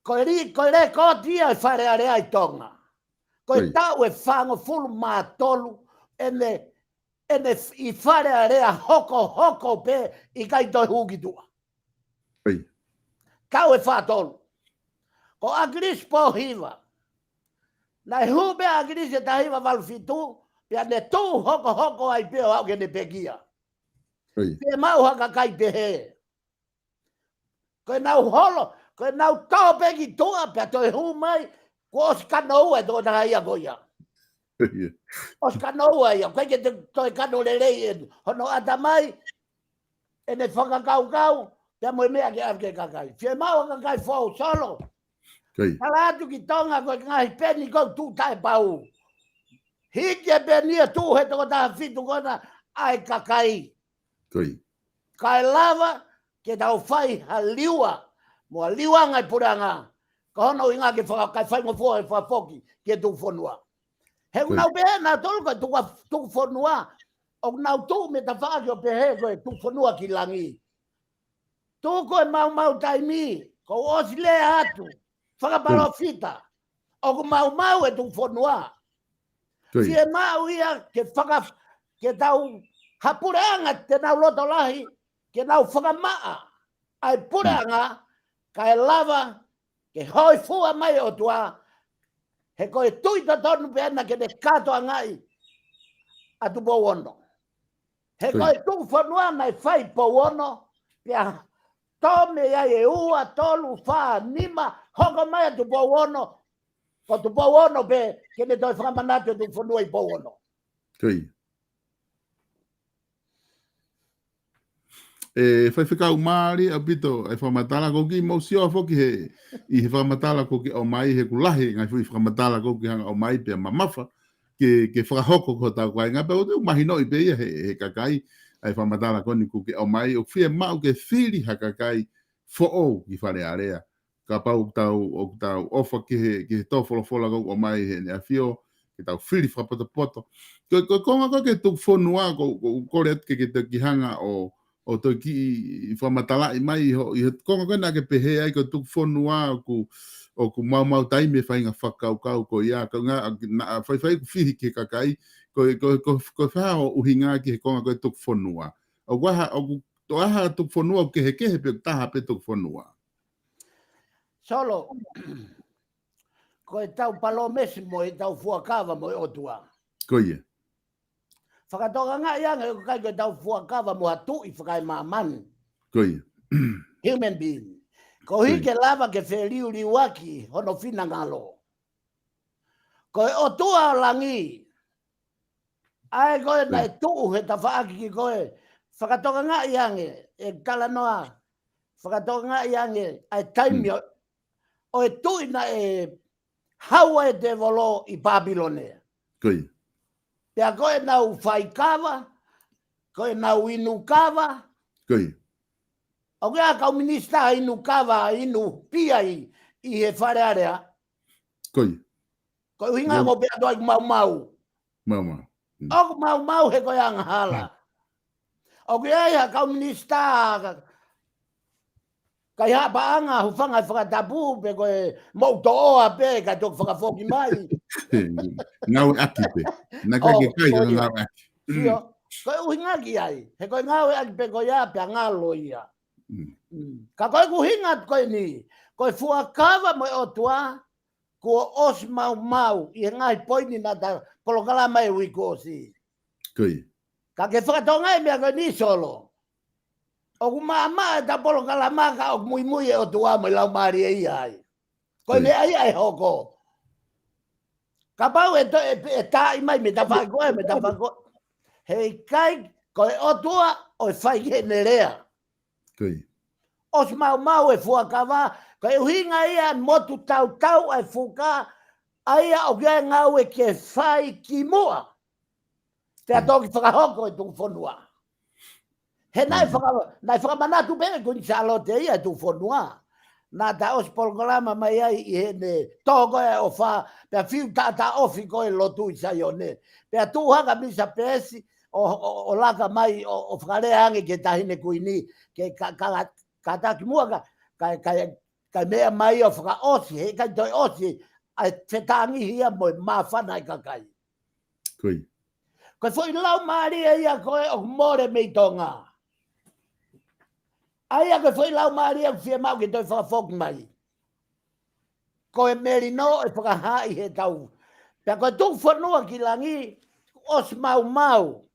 Ko e li-, ko e lekooti ia ʻa e Fale Alea ʻi Tonga. Ko e taʻu ʻe fāngofulu mā tolu, ʻene, ʻene f-, ʻi Fale Alea hokohoko pē ʻikai toe hū ki tuʻa. Taʻu ʻe fā tolu. Ko ʻAkilisi Pōhiva. Naʻe hū pē ʻa ʻAkilisi ʻi he taha hiva valu fitu, pea ne tuʻu hokohoko ai pē ʻo aʻu ke ne pekia. Fiemaʻu ha kakai pehē. Ko ʻenau holo, ko ʻenau tō pē ki tuʻa pea toe hū mai, kuo ʻosi kano ua e toko taha ia ko ia. ʻOsi kanoa ia, ʻoku ʻikai ke te toe kano lelei ʻe hono ʻatamai, ʻene fakakaukau, pea mo e meʻa ke ʻave ki he kakai. Fiemaʻu ʻa e kakai foʻou, Solo. Tala atu ki Tonga ko e ngaahi peni ʻoku tuʻu taʻepau. Hiki e peni ʻo tuʻu he toko taha fitu ko ena ʻa e kakai. Kae lava ke tau fai ha liua, mo ha liua ngaahi puleʻanga. Ko hono ʻuhinga ke faka-, kae faingofua e fakafoki ki he tuʻufonua. He ʻoku nau pehē nautolu ko e tuʻu-, tuʻufonua. ʻOku nau tuʻu mei tafaʻaki ʻo pehē ko e tuʻufonua ki langi. Tuku e maumau taimi, kuo u ʻosi lea atu, fakapalōfita, ʻoku maumau e tuʻufonua. Fiemaʻu ia ke faka-, ke tau ha puleʻanga te nau loto lahi, ke nau fakamaʻa ʻa e puleʻanga, kae lava ke hōifua mai e ʻOtua, he ko e tui totonu pē ena ke ne kātoangaʻi ʻa Tupou Ono. He ko e tuʻufonua naʻe fai Pou Ono, pea tō mei ai e ua, tolu, fā, nima, hoko mai ʻa Tupou Ono, ko Tupou Ono pē ke ne toe fakamanatu e tuʻufonua ʻi Pou Ono. ʻE Faifekau, mālie ʻaupito e fakamatala, ʻoku ou kiʻi mou sio foki he, ʻi he fakamatala ʻoku ke ʻomai, he ʻoku lahi e ngaahi foʻi fakamatala ʻoku ke hanga ʻomai pea mamafa ke, ke fakahoko ko hotau kāinga, pea ʻoku ou mahinoʻi pē ia he, he kakai, ʻa e fakamatala ko eni ʻoku ke ʻomai, ʻoku fiemaʻu ke fili ha kakai foʻou ki Fale Alea. Kapau ʻoku tau, ʻoku tau ʻofa ki he, ki he tō folofola ʻoku ʻomai he ʻEne ʻAfio, ke tau fili fakapotopoto. Ko, ko e konga ko ē ki he tuʻufonua, ʻoku, ʻoku ou kole atu ke, ke te kiʻi hanga ʻo, ʻo toe kiʻi fakamatalaʻi mai ʻi ho, ʻi he konga ko ē naʻa ke pehē ai ko e tuʻufonua ʻoku, ʻoku maumau taimi e faʻahinga fakakaukau ko ia, ko e ʻuhinga, naʻa faifai ʻoku fihi ki he kakai, ko, ko, ko, ko e fē hoʻo ʻuhinga ki he konga ko ē tuʻufonua. ʻOku ʻi ai ha, ʻoku, ʻoku ʻi ai ha tuʻufonua ʻoku kehekehe pe ʻoku taha pē tuʻufonua. Solo, ko ʻetau palōmesi mo ʻetau fuakava mo e ʻOtua. Fakatokangaʻi ange ʻoku ʻikai ko ʻetau fuakava mo ha tuʻi fakaemāmani. Human being. Koeʻuhi ke lava ke feliuliuaki hono finangalo. Ko e ʻOtua ʻo langi, ʻa ē ko ē naʻe tuʻu he tafaʻaki ki ko ē, fakatokangaʻi ange, ʻe talanoa, fakatokangaʻi ange, ʻa e taimi ʻo, ʻo e tuʻi naʻe hau ai e tēvolo ʻi Pāpilone. Pea ko ʻenau faikava, ko ʻenau inu kava. ʻOku ʻi ai e kau minisitā inu kava, inu pia ʻi, ʻi he Fale Alea. Ko e ʻuhinga ko e pea toe maumau. ʻOku maumau he ko e angahala. ʻOku ʻi ai ha kau minisitā ka, kai ha paʻanga, hūfanga he fakatapu, pe ko e moʻutoʻoa pē, kae toki fakafoki mai. Ngāueʻaki pē. Naʻe ʻikai ke kai, ko e ngāueʻaki. Sio, ko e ʻuhinga ki ai. He ko e ngāueʻaki pē ko ia, pea ngalo ia. Ka ko e ʻuhinga ko eni, ko e fuakava mo e ʻOtua, kuo ʻosi maumau ʻi he ngaahi poini naʻa ta polokalama e uike kuo ʻosi. Ka ke fakatokangaʻi e meʻa ko eni, Solo. ʻOku maʻamaʻa ʻeta polokalama ka ʻoku muimui e ʻOtua mo e Laumālie ia ai. Ko e meʻa ia ʻe hoko. Kapau ʻe toe, ʻe, ʻe taaʻi mai mei tafaʻaki ko ē, mei tafaʻaki ko ē. Heʻikai, ko e ʻOtua ʻoku ʻi ai ʻene lea. ʻOsi maumau e fuakava, ko e ʻuhinga ia motu tautau ʻa e fuka, ʻa ia ʻoku ʻi ai e ngāue ke fai kimuʻa. Pea toki fakahoko e tuʻufonua. He naʻe faka-, naʻe fakamanatu pē ʻe Kuini Sālote ia e tuʻufonua. Naʻa ta ʻosi polokalama mai ai ʻi heʻene tō ko ē ʻofa, pea fiu taʻataʻofi ko ē lotu ʻi Saione. Pea tuʻu hake Misa Peesi, ʻo, ʻo, ʻo laka mai, ʻo, ʻo fakalea ange ki he Taʻahine Kuini, ke ka, ka, kātaki muʻa ka, ka, ka, ka meʻa mai ʻo fakaʻosi, heʻikai toe ʻosi, ʻa e fetāngihi ia mo e māfana e kakai. Ko e foʻi laumālie ia ko ē ʻoku mole mei Tonga. ʻA ia ko e foʻi laumālie ʻoku fiemaʻu ke toe fakafoki mai. Ko e melino ʻe fakahā ʻi he tau. Pea ko e tuʻufonua ki langi, ʻosi maumau.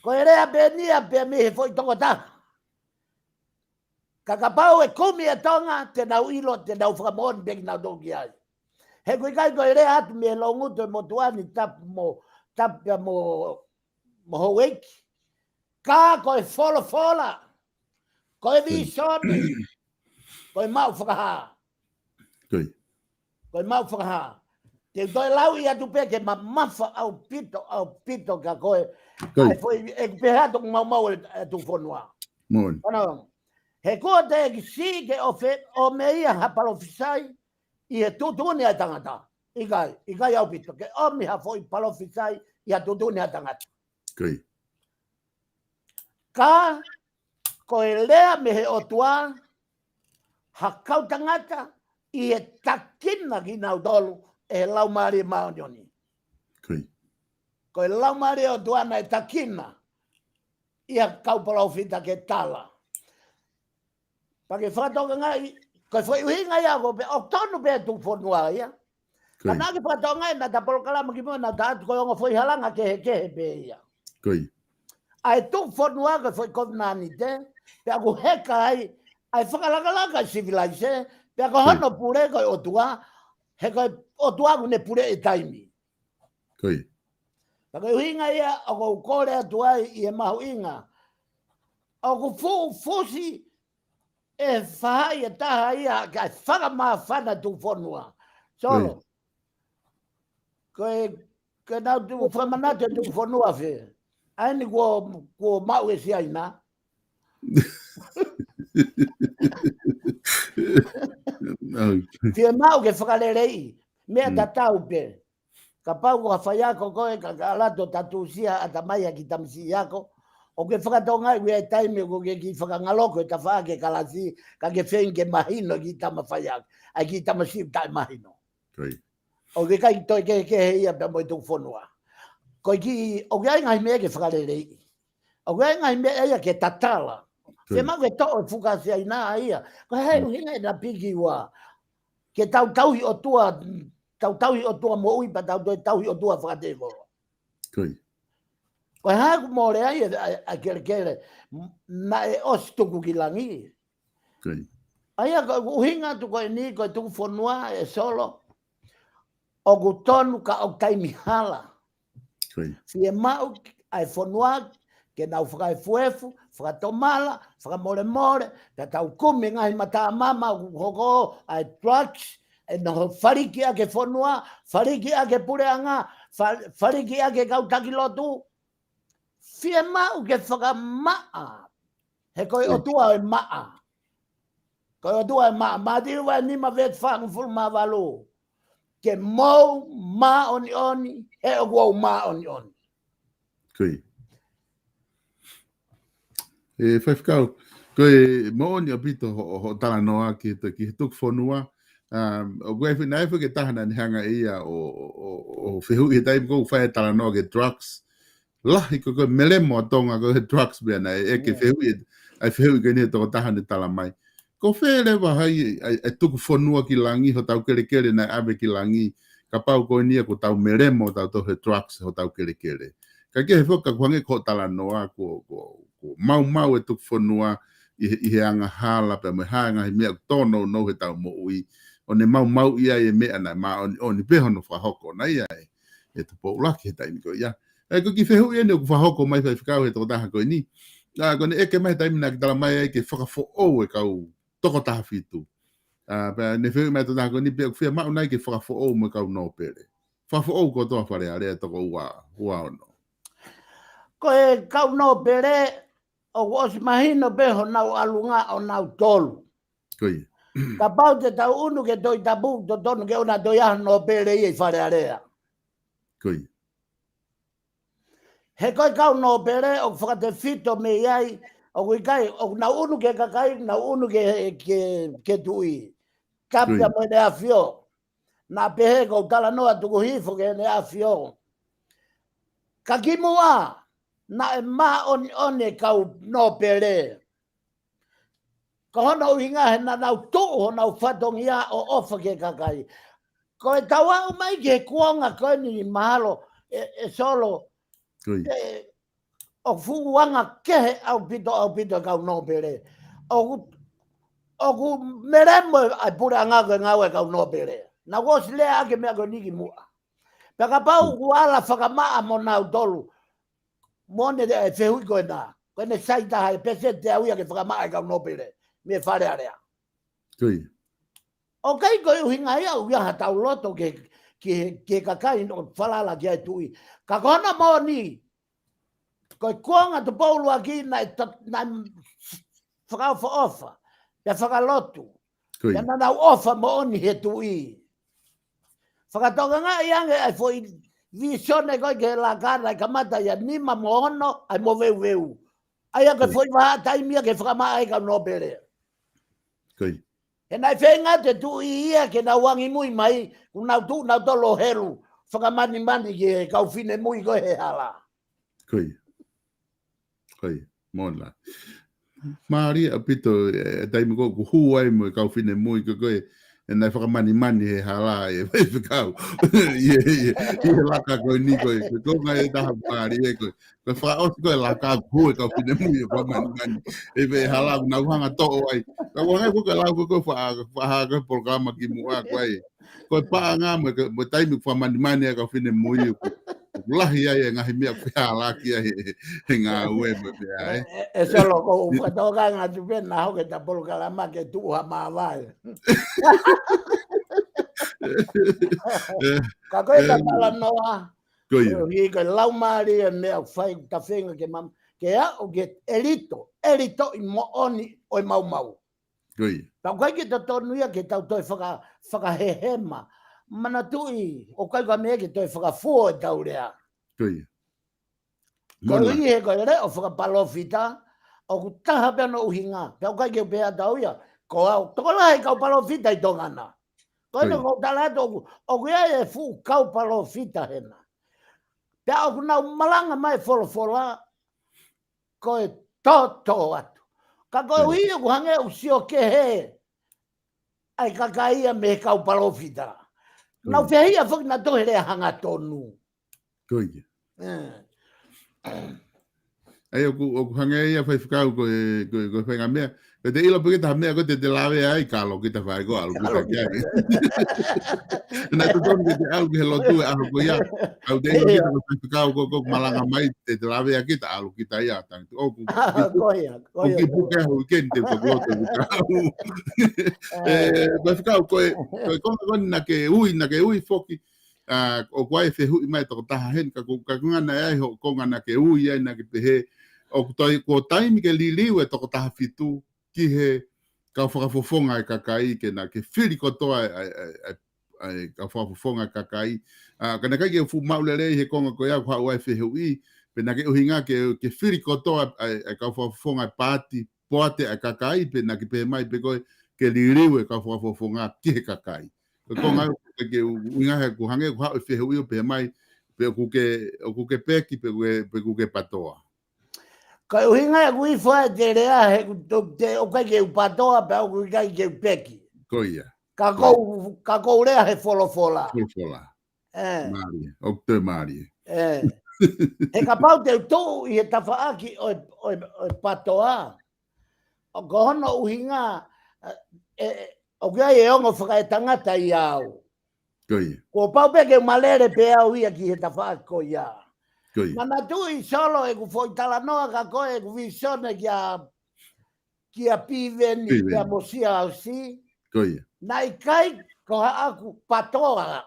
Ko e lea pē eni ia pea mei he foʻi tokotaha. Ka kapau ʻe kumi e Tonga, te nau ʻilo, te nau fakamoʻoni pē kinautolu ki ai. He ʻoku ʻikai ko e lea atu mei he loungutu ʻo e motuʻa ni tapu mo, tapu pea mo, mo houʻeiki. Ka ko e folofola, ko e vīsone, ko e maʻu fakahā. Ko e maʻu fakahā. Te u toe lauʻi atu pē ke mamafa ʻaupito, ʻaupito kia koe. ʻA e foʻi, ʻeku pehē atu ʻoku maumau e, e tuʻufonua. He kuo teʻeki siʻi ke ʻofe, ʻomai ha palōfisai ʻi he tuʻutuʻuni ʻa e tangata. ʻIkai, ʻikai ʻaupito ke ʻomi ha foʻi palōfisai ʻi ha tuʻutuʻuni ʻa e tangata. Ka ko e lea mei he ʻOtua, ha kau tangata ʻi he takina kinautolu ʻe he Laumālie Māʻoniʻoni. Ko e Laumālie ʻo e ʻOtua naʻe takina ʻi ha kau palōfita ke tala. Pea ke fakatokangaʻi, ko e foʻi ʻuhinga ia ko e pē, ʻoku tonu pē tuʻufonua ia. Ka naʻa ke fakatokangaʻi naʻa ta polokalama ki muʻa naʻa ta atu ko e ongo foʻi halanga kehekehe pē ia. ʻA e tuʻufonua ko e foʻi kovinānite, pea ʻoku heka ai, ʻa e fakalakalaka ʻa e sivilaise, pea ko hono pule ko e ʻOtua, he ko e ʻOtua ʻoku ne pule ʻi taimi. Pea ko e ʻuhinga ia ʻoku ou kole atu ai ʻi he mahuʻinga. ʻOku fuʻu fusi ʻe faʻahi ʻe taha ia kae fakamāfana tuʻufonua. Solo. Ko e, ko e nau tuʻu fakamanatu e tuʻufonua fē. ʻA eni kuo, kuo maʻu ʻe Siaina. Fiemaʻu ke fakaleleiʻi. Meʻa tatau pē. Kapau ko ha faiako koe ka, ka ʻalu atu ʻo tatusia ʻatamai ʻa e kiʻi tamasiʻi ako, ʻoku ke fakatokangaʻi ʻoku ʻi ai e taimi ʻoku ke kiʻi fakangaloko e tafaʻaki e kalasi, ka ke feinga ke mahino e kiʻi tama faiako, ʻa e kiʻi tamasiʻi taʻemahino. ʻOku ʻikai toe kehekehe ia pea mo e tuʻufonua. Ko e kiʻi, ʻoku ʻi ai e ngaahi meʻa ke fakaleleiʻi. ʻOku ʻi ai e ngaahi meʻa ia ke tatala. Fiemaʻu ke toʻo e fuka ʻa Siaina ia. Ko e hā e ʻuhinga ʻena piki ua. Ke tau tauhi ʻOtua, tau tauhi ʻOtua moʻui pea tau toe tauhi ʻOtua fakatēvolo. Ko e hā ʻoku mole ai e, ʻa e, ʻa e kelekele, naʻe ʻosi tuku ki langi. ʻA ia ko e ʻuhinga atu ko eni ko e tuʻufonua ʻe Solo. ʻOku tonu ka ʻoku taimi hala. Fiemaʻu ʻa e fonua ke nau fakaefuefu, fakatomala, fakamolemole, pea tau kumi e ngaahi matamama ʻoku hoko ʻa e drugs, ʻe noho faliki ʻaki e fonua, faliki ʻaki e puleʻanga, fa-, faliki ʻaki e kau taki lotu. Fiemaʻu ke fakamaʻa, he ko e ʻOtua ʻo e maʻa. Ko e ʻOtua ʻo e maʻa, Mātiu vahe nima veesi fāngofulu mā valu. Ke mou māʻoniʻoni, he ʻoku ou māʻoniʻoni. ʻE, faifekau, ko e moʻoni ʻaupito hoʻo, hoʻo talanoa ki he, ki he tuʻufonua. Um, ʻoku ʻi ai foki, naʻe ʻi ai foki e taha naʻa ne hanga ʻe ia ʻo, ʻo, ʻo, ʻo fehuʻi he taimi ko ē ʻoku fai e talanoa ki he drugs. Lahi ko e, ko e melemo ʻa Tonga ko e he drugs meʻa naʻe, ʻe ke fehuʻi, ʻa e fehuʻi ko eni he tokotaha naʻe talamai. Ko fē leva hai, ʻa e, ʻa e tuku fonua ki langi, hotau kelekele naʻe ʻave ki langi, kapau ko eni ia ko ʻetau melemo, tau tau he drugs, hotau kelekele. Ka ke he foki ka ʻoku hangē ko hoʻo talanoa, ko, ko, ko maumau e tuku fonua, ʻi he, ʻi he angahala, pea mo e hā e ngaahi meʻa ʻoku tōnounou heʻetau moʻui, ʻo ne maumauʻi ai e meʻa naʻe māʻoniʻoni pē hono fakahoko, naʻe ʻi ai e, e Tupou ʻUluaki he taimi ko ia. ʻE, ko e kiʻi fehuʻi eni ʻoku fakahoko mai faifekau he tokotaha ko eni. ʻA, ko ʻene ʻeke mai he taimi naʻa ke talamai ai ke fakafoʻou e kau toko taha fitu. ʻA, pea ne fehuʻi mai e tokotaha ko eni pe ʻoku fiemaʻu nai ke fakafoʻou mo e kau nōpele. Fakafoʻou kotoa Fale Alea toko ua, ua ono. Ko e kau nōpele, ʻoku ʻosi mahino pē honau ʻalunga ʻonautolu. Kapau te tau ʻunu ki he Tohi Tapu, totonu ke ʻoua toe ʻi ai ha nōpele ia ʻi Fale Alea. He ko e kau nōpele ʻoku fakatefito mei ai, ʻoku ʻikai, ʻoku nau ʻunu ki he kakai, nau ʻunu ki he, ki he, ki he tuʻi. Tapu pea mo ʻEne ʻAfio. Naʻa pehē ko e talanoa tuku hifo ki heʻene ʻAfio. Ka kimuʻa, naʻe māʻoniʻoni e kau nōpele. Ko hono ʻuhinga he naʻa nau tuʻu honau fatongia ʻo ʻofa ki he kakai. Ko e tau aʻu mai ki he kuonga ko eni mahalo ʻe, ʻe Solo. ʻE, ʻoku fuʻu anga kehe ʻaupito, ʻaupito e kau nōpele. ʻOku, ʻoku melemo ʻa e puleʻanga ko e ngāue e kau nōpele. Naʻa ku ʻosi lea ʻaki e meʻa ko eni kimuʻa. Pea kapau ʻoku ala fakamaʻa mo nautolu, mo ʻene fehuʻi ko ena, ko ʻene sai taha e peseti ʻe au ia ke fakamaʻa e kau nōpele mei Fale Alea. ʻOku ʻikai ko e ʻuhinga ia ʻoku ʻi ai haʻatau loto ki he, ki he, ki he kakai ʻoku falala ki ai e tuʻi. Ka ko hono moʻoni, ko e kuonga Tupou ʻUluaki naʻe to-, naʻe fakaʻofoʻofa, pea fakalotu. Pea naʻa nau ʻofa moʻoni he tuʻi. Fakatokangaʻi ange ʻa e foʻi vīsone ko ē ki he laka naʻe kamata ʻia nima mo ono, ʻa e moveuveu. ʻA ia ko e foʻi vahaʻa taimi ia ke fakamaʻa ai e kau nōpele. He naʻe feinga atu e tuʻi ia ke nau angimui mai, kuo nau tuʻu nautolu ʻo helu fakamanimani ki he kau finemui ko ē he hala. Mālie ʻaupito, e, e taimi ko ē ʻoku hū ai mo e kau finemui ko ē, ʻe naʻe fakamanimani he hala e, e faifekau. ʻI he, ʻi he, ʻi he laka ko eni ko ē, ko e konga ʻe taha mālie ko ē. Ko e fakaʻosi ko ē laka ʻoku hū e kau finemui ʻo fakamanimani. ʻE, ʻi he hala ʻoku nau hanga toʻo ai. Ka ʻoku hangē ko e lau ko ē, ko e fa-, fa-, ko e polokalama kimuʻa ko ē. Ko e paʻanga mo e, mo e taimi ʻoku fakamanimani ai e kau finemui ʻoku, ʻoku lahi ai e ngaahi meʻa ʻoku fehālaaki ai he, he ngāue mo e meʻa, ē. ʻE, ʻe, ʻe Solo, ʻoku ou fakatokanga atu pē naʻa hoko ʻeta polokalama ke tuʻu ha māvae. Ka ko e, ē, talanoa, ko ia. Ko e laumālie e meʻa ʻoku fai, ta feinga ke mam-, ke aʻu ki he ʻelito, ʻelitoʻi moʻoni ʻo e maumau. Pea ʻoku ʻikai ke totonu ia ke tau toe faka-, fakahehema. Manatuʻi, ʻoku ʻikai ko ha meʻa ke toe fakafuo ʻetau lea. Koeʻuhi he ko e leʻo fakapalōfita, ʻoku taha pē hono ʻuhinga, pea ʻoku ʻikai ke u pehē ʻe au ia, ko au, tokolahi e kau palōfita ʻi Tonga na. Ko ena ʻoku ou tala atu ʻoku, ʻoku ʻi ai e fuʻu kau palōfita hena. Pea ʻoku nau malanga mai e folofola, ko e toto atu. Ka koeʻuhi ʻoku hangē ʻoku sio kehe ʻa e kakai ia mei he kau palōfita. Nau fehiʻa foki nautolu he lea hangatonu. ʻA ia ʻoku, ʻoku hangē ia faifekau ko e, ko e, ko e faʻahinga meʻa. Ko ʻete ʻilo pē ke taha meʻa ko ē te te lave ai, kalo kita fai ko ʻalu kita ki ai. Naʻe totonu ke te ʻalu ki he lotu he ʻaho ko ia. Kau te ʻilo kita ko e faifekau ko, ko malanga mai, te te lave ai kita ʻalu kita ia. Tang tu ʻoku. ʻOku kiʻi puke ʻaho weekend te u toki lotu kita ʻalu. ʻE, faifekau ko e, ko e konga ko eni naʻa ke ui, naʻa ke ui foki. ʻA, ʻoku ʻi ai e fehuʻi mai tokotaha heni, ka ko, ka ko e ʻuhinga naʻe ʻi ai hoʻo konga naʻa ke ui ai naʻa ke pehē, ʻoku toe, kuo taimi ke liliu e toko taha fitu ki he kau fakafofonga e kakai ke na, ke fili kotoa e, e, e, e kau fakafofonga e kakai. ʻA, ka naʻe ʻikai ke fuʻu maʻu lelei he konga ko ia ʻoku haʻu ai e fehuʻi, pe naʻa ke ʻuhinga ke, ke fili kotoa e, e kau fakafofonga e paati, poate ʻa e kakai, pe naʻa ke pehē mai pe ko e ke liliu e kau fakafofonga ki he kakai. Ko e konga ia ʻoku ke ʻuhinga he ʻoku hangē ʻoku haʻu e fehuʻi ʻo pehē mai, pe ʻoku ke, ʻoku ke peki, pe ʻoku ke, pe ʻoku ke patoa. Ko e ʻuhinga ia ʻoku ʻi ai e foʻi lea he ʻoku te, ʻoku ʻikai ke u patoa, pe ʻoku ʻikai ke u peki. Ko ia. Ka ʻoku ou, ka ʻoku ou lea he folofola. Folofola. ʻE. Mālie, ʻoku toe mālie. ʻE. He kapau te u tuʻu ʻi he tafaʻaki ʻo e, ʻo e, ʻo e patoa, ʻoku ko hono ʻuhinga, ʻe, ʻe, ʻoku ʻi ai e ongo fakaetangata ʻia au. Ko ia. Kuo pau pē ke u malele pē au ia ki he tafaʻaki ko ia. Ko ia. Manatuʻi Solo ʻeku foʻi talanoa kia koe, ʻeku vīsone kia kia Piveni, Piveni. Kia Mosia Ausi. Ko ia. Naʻe ʻikai ko haʻaku patoa.